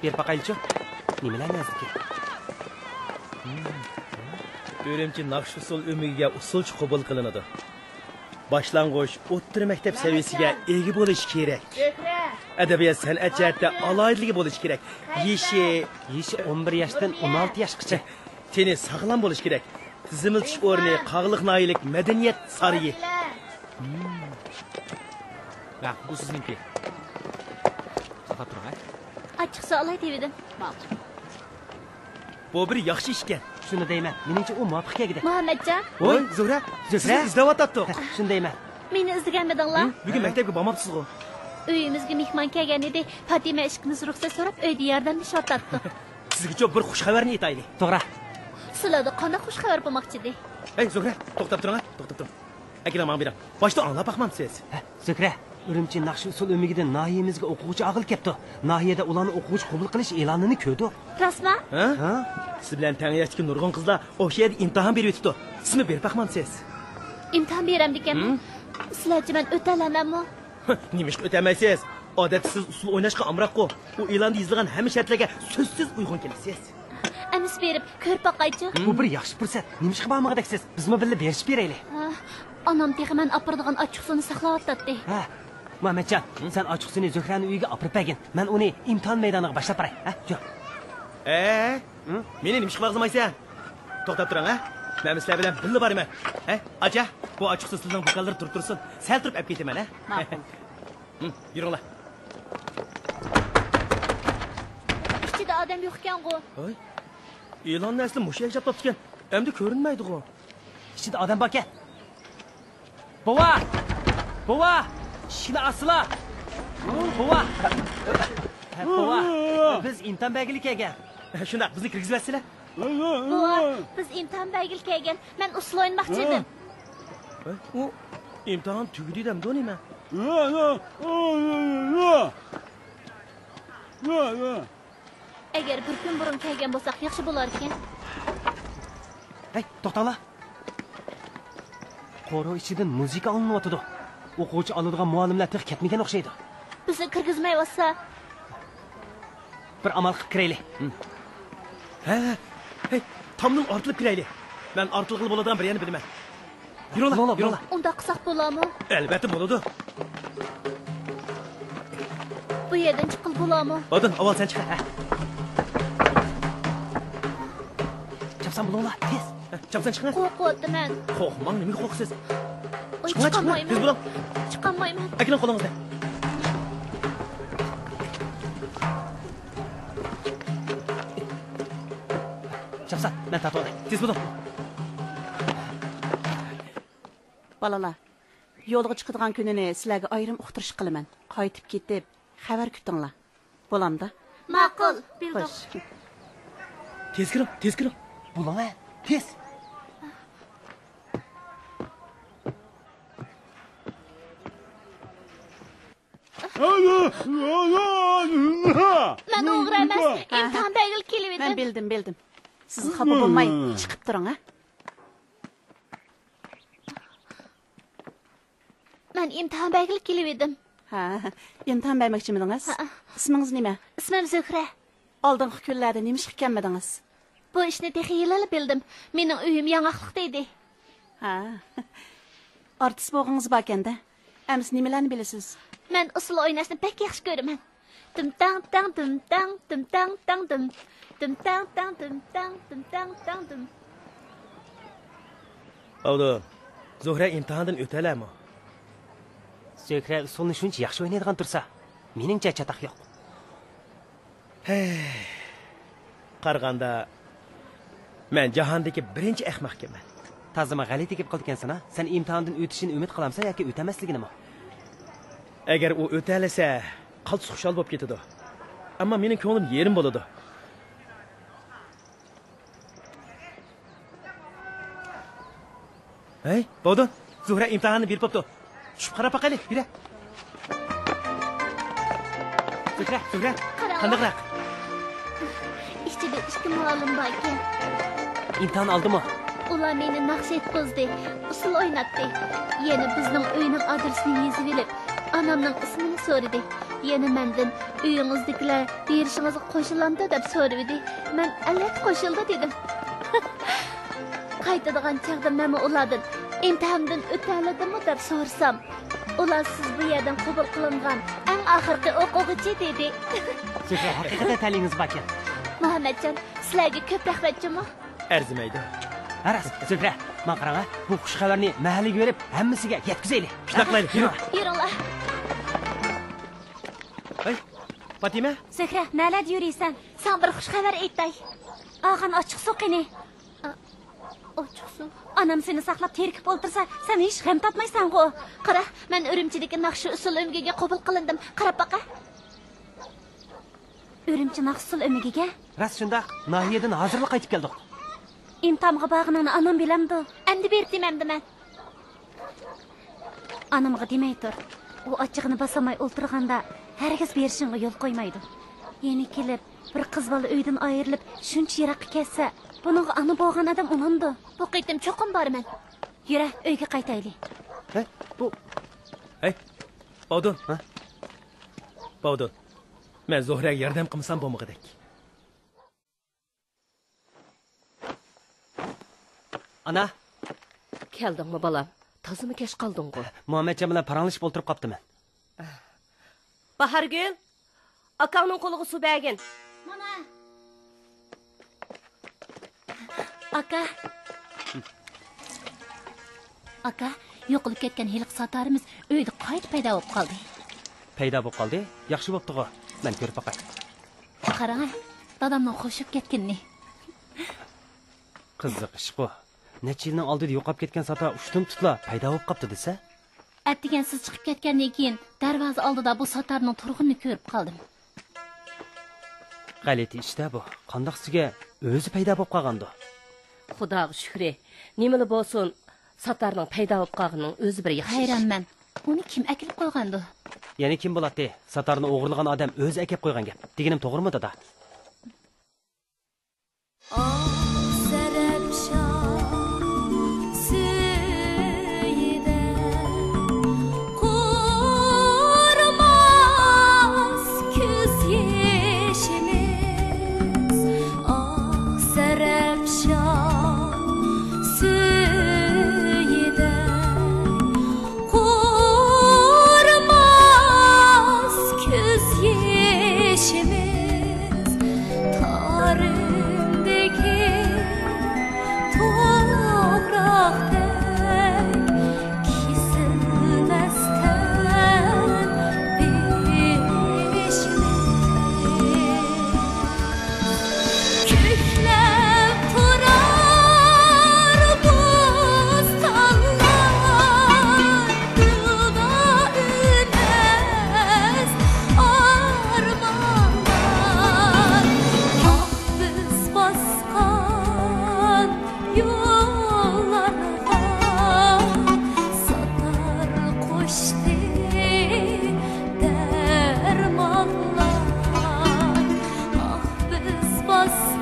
بېرىپ باقايلىچۇ. نېمىلەرنى يازدىكىن؟ ئۈرۈمچى ناخشا ئۇسسۇل ئۆمىكىگە ئۇسسۇلچى قوبۇل قىلىنىدۇ. باشلانغۇچ، ئوتتۇرا مەكتەپ سەۋىيەسىگە ئىگە بولۇش كېرەك. ئەدەبىيات، سەنئەت جەھەتتە ئالاھىدىلىكى بولۇش كېرەك. يېشى، يېشى ئون بىر ياشتىن ئون ئالتە ياشقىچە. تېنى ساغلام بولۇش كېرەك. تىزىملىتىش ئورنى قاغىلىق ناھىيەلىك مەدەنىيەت سارىيى. ماقۇل، بۇ سىزنىڭكى. ساقلاپ تۇرۇڭ، ھە؟ ئاچچىقسۇ ئالاي دېۋىدىم. ماقۇل. بۇ بىر ياخشى ئىشكەن. شۇنى دەيمەن. مېنىڭچە ئۇ مۇۋاپىق كەلگۈدەك. مۇھەممەتجان. ۋوي، زۆھرە. زۆھرە. سىزنى ئىزدەۋاتاتتۇق. شۇنى دەيمەن. مېنى ئىزدىگەنمىدىڭلار؟ ھە، بۈگۈن مەكتەپكە بارماپسىزغۇ؟ ئۆيىمىزگە مېھمان كەلگەن ئىدى. پاتىمە ئىككىمىز رۇخسەت سوراپ ئۆيدە ياردەملىشىۋاتاتتۇق. سىزگىچۇ بىر خۇش خەۋەرنى ئېيتايلى. توغرا. سىلەردە قانداق خۇش خەۋەر بولماقچىدى؟ ھەي، زۆھرە، توختاپ تۇرۇڭ، ھە، توختاپ تۇرۇڭ. ئەكېلىڭ، ماڭا بېرىڭ. باشتا ئاڭلاپ باقمامسىز؟ ھە، زۆھرە، ئۈرۈمچى ناخشا ئۇسسۇل ئۆمىكىدىن ناھىيەمىزگە ئوقۇغۇچى ئالغىلى كەپتۇ. ناھىيەدە ئۇلارنى ئوقۇغۇچى قوبۇل قىلىش ئېلانىنى كۆردۇق. راستما؟ ھە؟ ھە؟ سىز بىلەن تەڭ ياشتىكى نۇرغۇن قىزلار ئوشۇ يەردە ئىمتىھان بېرىۋېتىپتۇ. سىزمۇ بېرىپ باقمامسىز؟ ئىمتىھان بېرەمدىكەنمەن؟ ھىم؟ سىلەرچە مەن ئۆتەلەمەنمۇ؟ نېمىشقا ئۆتەلمەيسىز؟ ئادەتتە سىز ئۇسسۇل ئويناشقا ئامراققۇ. ئۇ ئېلاندا يېزىلغان ھەممە شەرتلەرگە سۆزسىز ئۇيغۇن كېلىسىز. ئەمىسە بېرىپ كۆرۈپ باقايچۇ. بۇ بىر ياخشى پۇرسەت. نېمىشقا بارمىغۇدەكسىز؟ بىزمۇ بىللە بېرىشىپ بېرەيلى. ئانام تېخى مەن ئاپىرىدىغان ئاچچىقسۇنى ساقلاۋاتاتتى. ھە، مۇھەممەتجان، سەن ئاچچىقسۇنى زۆھرەنىڭ ئۆيىگە ئاپىرىپ بەرگىن. مەن ئۇنى ئىمتىھان مەيدانىغا باشلاپ باراي. ھە، يۈر. ئە، مېنى نېمىشقا ماغزىمايسەن؟ توختاپ تۇرۇڭ، ھە؟ مەن سىلەر بىلەن بىللە بارىمەن. ھە، ئاچا، بۇ ئاچچىقسۇ سىزنىڭ دۇكانلىرى تۇرۇپ تۇرسۇن. سەل تۇرۇپ ئەپ كېتىمەن، ھە؟ ماقۇل. ھىم، يۈرۈڭلار. ئىچىدە ئادەم يوقكەنغۇ؟ ھاي، ئېلاننى ئەسلى مۇشۇ يەرگە چاپلاپتىكەن. ئەمدى كۆرۈنمەيدىغۇ. ئىچىدە ئادەم باركەن. بوۋا! بوۋا! ئىشىكنى ئاچسىلا! بوۋا! ھە، بوۋا! بىز ئىمتىھان بەرگىلى كەلگەن. شۇنداق، بىزنى كىرگۈزۈۋەتسىلە. بوۋا، بىز ئىمتىھان بەرگىلى كەلگەن. مەن ئۇسسۇل ئوينىماقچى ئىدىم. ئۇ ئىمتىھان تۈگىدى دەمدۇ نېمە؟ ئەگەر بىر كۈن بۇرۇن كەلگەن بولساق ياخشى بولاركەن. ھەي، توختاڭلار! قورۇ ئىچىدىن مۇزىكا ئاڭلىنىۋاتىدۇ. ئوقۇغۇچى ئالىدىغان مۇئەللىملەر تېخى كەتمىگەن ئوخشايدۇ. بىزنى كىرگۈزمەيۋاتسا. بىر ئامال قىلىپ كىرەيلى. ھە، ھە، ھەي، تامدىن ئارتىلىپ كىرەيلى. مەن ئارتىلغىلى بولىدىغان بىر يەرنى بىلىمەن. يۈرۈڭلار، بولىدۇ، يۈرۈڭلار. ئۇنداق قىلساق بولامۇ؟ ئەلۋەتتە بولىدۇ. بۇ يەردىن چىققىلى بولامۇ؟ بادىن، ئاۋۋال سەن چىق. ھە. چاپسان بولۇڭلار، تېز. ھە، چاپسان چىقىڭ. قورقۇۋاتىمەن. قورقماڭ، نېمىگە قورقىسىز؟ ئوي، چىقىڭلار، چىقىڭلار، چىقالمايمەن. تېز بولۇڭ. چىقالمايمەن. ئەكېلىڭ قولىڭىزنى. چاپسان، مەن تارتىۋالاي. تېز بولۇڭ. بالىلار، يولغا چىقىدىغان كۈنىنى سىلەرگە ئايرىم ئۇقتۇرۇش قىلىمەن. قايتىپ كېتىپ، خەۋەر كۈتۈڭلار. بولامدا؟ ماقۇل، بىلدۇق. خوش. تېز كىرىڭ، تېز كىرىڭ. بولۇڭ، ھە، تېز. مەن ئوغرى ئەمەس، ئىمتىھان بەرگىلى كېلىۋىدىم. مەن بىلدىم، بىلدىم. سىز خاپا بولماي، چىقىپ تۇرۇڭ، ھە؟ مەن ئىمتىھان بەرگىلى كېلىۋىدىم. ھە، ئىمتىھان بەرمەكچىمىدىڭىز؟ ھەئە. ئىسمىڭىز نېمە؟ ئىسمىم زۆھرە. ئالدىنقى كۈنلەردە نېمىشقا كەلمىدىڭىز؟ بۇ ئىشنى تېخى ھېلىلا بىلدىم. مېنىڭ ئۆيۈم ياڭاقلىقتا ئىدى. ھە. ئارتىس بولغىڭىز باركەندە. ئەمىسە نېمىلەرنى بىلىسىز؟ مەن ئۇسسۇل ئويناشنى بەك ياخشى كۆرىمەن. دىم تاڭ تاڭ، دىم تاڭ، دىم تاڭ تاڭ دىم. دىم تاڭ تاڭ، دىم تاڭ، دىم تاڭ تاڭ دىم. ئاۋۇ، زۆھرە ئىمتىھاندىن ئۆتەلەرمۇ؟ زۆھرە ئۇسسۇلنى شۇنچە ياخشى ئوينايدىغان تۇرسا، مېنىڭچە چاتاق يوق. ھەي، قارىغاندا، مەن جاھاندىكى بىرىنچى ئەخمەقكەنمەن. تازىمۇ غەلىتە گەپ قىلىدىكەنسەن ھە؟ سەن ئىمتىھاندىن ئۆتۈشىنى ئۈمىد قىلامسەن ياكى ئۆتەلمەسلىكىنىمۇ؟ ئەگەر ئۇ ئۆتەلىسە، قالتىس خۇشال بولۇپ كېتىدۇ. ئەمما مېنىڭ كۆڭلۈم يېرىم بولىدۇ. ھەي، بودۇن، زۆھرە ئىمتىھاننى بېرىپ بوپتۇ. چۈشۈپ قاراپ باقايلى، يۈرە. زۆھرە، زۆھرە، قانداقراق؟ ئىچىدە ئىككى مۇئەللىم باركەن. ئىمتىھان ئالدىمۇ؟ ئۇلار مېنى ناخشا ئېيتقۇزدى، ئۇسسۇل ئويناتتى. يەنە بىزنىڭ ئۆينىڭ ئادرېسىنى يېزىۋېلىپ، ئانامنىڭ ئىسمىنى سورىدى. يەنە مەندىن ئۆيىڭىزدىكىلەر بېرىشىڭىزغا قوشۇلامدۇ دەپ سورىۋىدى. مەن ئەلۋەتتە قوشۇلىدۇ دېدىم. قايتىدىغان چاغدا مەنمۇ ئۇلاردىن ئىمتىھاندىن ئۆتەلىدىمۇ دەپ سورىسام، ئۇلار سىز بۇ يەردىن قوبۇل قىلىنغان ئەڭ ئاخىرقى ئوقۇغۇچى دېدى. زۆھرە، ھەقىقەتەن تەلىيىڭىز باركەن. مۇھەممەتجان، سىلەرگە كۆپ رەھمەت جۇمۇ. ئەرزىمەيدۇ. ھە، راست، زۆھرە، ماڭا قاراڭ، ھە؟ بۇ خۇش خەۋەرنى مەھەللىگە بېرىپ ھەممىسىگە يەتكۈزەيلى. شۇنداق قىلايلى، يۈرۈڭ. يۈرۈڭلار. ھەي، پاتىمە. زۆھرە، نەلەردە يۈرىسەن؟ ساڭا بىر خۇش خەۋەر ئېيتاي. ئاغان ئاچچىقسۇ قېنى؟ ئا، ئاچچىقسۇ. ئانام سېنى ساقلاپ تېرىكىپ ئولتۇرسا، سەن ھېچ غەم تارتمايسەنغۇ. قارا، مەن ئۈرۈمچىدىكى ناخشا ئۇسسۇل ئۆمىكىگە قوبۇل قىلىندىم. قاراپ باقە. ئۈرۈمچى ناخشا ئۇسسۇل ئۆمىكىگە؟ راست شۇنداق. ناھىيەدىن ھازىرلا قايتىپ كەلدۇق. ئىمتىھانغا بارغىنىڭنى ئانام بىلەمدۇ؟ ئەمدى بېرىپ دېمەمدىمەن. ئانامغا دېمەي تۇر. ئۇ ئاچچىقىنى باسالماي ئولتۇرغاندا، ھەرگىز بېرىشىڭغا يول قويمايدۇ. يەنە كېلىپ، بىر قىز بالا ئۆيدىن ئايرىلىپ، شۇنچە يىراققا كەتسە، بۇنىڭغا ئانا بولغان ئادەم ئۇنىمىدۇ. بۇ قېتىم چوقۇم بارىمەن. يۈرە، ئۆيگە قايتايلى. ھەي، بۇ. ھەي، باۋدۇن. ھە؟ باۋدۇن، مەن زۆھرەگە ياردەم قىلمىسام بولمىغۇدەك. ئانا. كەلدىڭمۇ، بالام؟ تازىمۇ كەچ قالدىڭغۇ؟ مۇھەممەتجان بىلەن پاراڭلىشىپ ئولتۇرۇپ قاپتىمەن. باھارگۈل، ئاكاڭنىڭ قولىغا سۇ بەرگىن. مانا. ئاكا. ئاكا، يوقىلىپ كەتكەن ھېلىقى ساتارىمىز ئۆيدە قايتا پەيدا بولۇپ قالدى. پەيدا بولۇپ قالدى؟ ياخشى بوپتۇغۇ. مەن كۆرۈپ باقاي. قاراڭ، دادامنىڭ خوش بوپ كەتكىنىنى. قىزىق ئىشقۇ. نەچچە يىلنىڭ ئالدىدا يوقاپ كەتكەن ساتار ئۇشتۇمتۇتلا پەيدا بولۇپ قاپتۇ دېسە. ئەتىگەن سىز چىقىپ كەتكەندىن كېيىن، دەرۋازا ئالدىدا بۇ ساتارنىڭ تۇرغىنىنى كۆرۈپ قالدىم. غەلىتە ئىش-دە بۇ. قانداقسىگە ئۆزى پەيدا بولۇپ قالغاندۇ؟ خۇداغا شۈكرى. نېمىلا بولسۇن، ساتارنىڭ پەيدا بولۇپ قالغىنىنىڭ ئۆزى بىر ياخشى ئىش. ھەيرانمەن. ئۇنى كىم ئەكېلىپ قويغاندۇ؟ يەنە كىم بولاتتى؟ ساتارنى ئوغرىلىغان ئادەم ئۆزى ئەكەپ قويغان گەپ. دېگىنىم توغرىمۇ، دادا؟ ئاق زەرەپشان سۈيىدە قۇرۇماس كۆز يېشىمىز. ئاق زەرەپشان سۈيىدە قۇرۇماس كۆز يېشىمىز، تارىمدىكى توپراقتەك كېسىلمەستەن بېشىمىز. كۆكلەپ تۇرار بوستانلار، دۇدا ئۈنەس ئارمانلار. ئاھ، بىز باسقان يوللارغا ساتار قوشتى دەرمانلار. ئاھ، بىز باسقان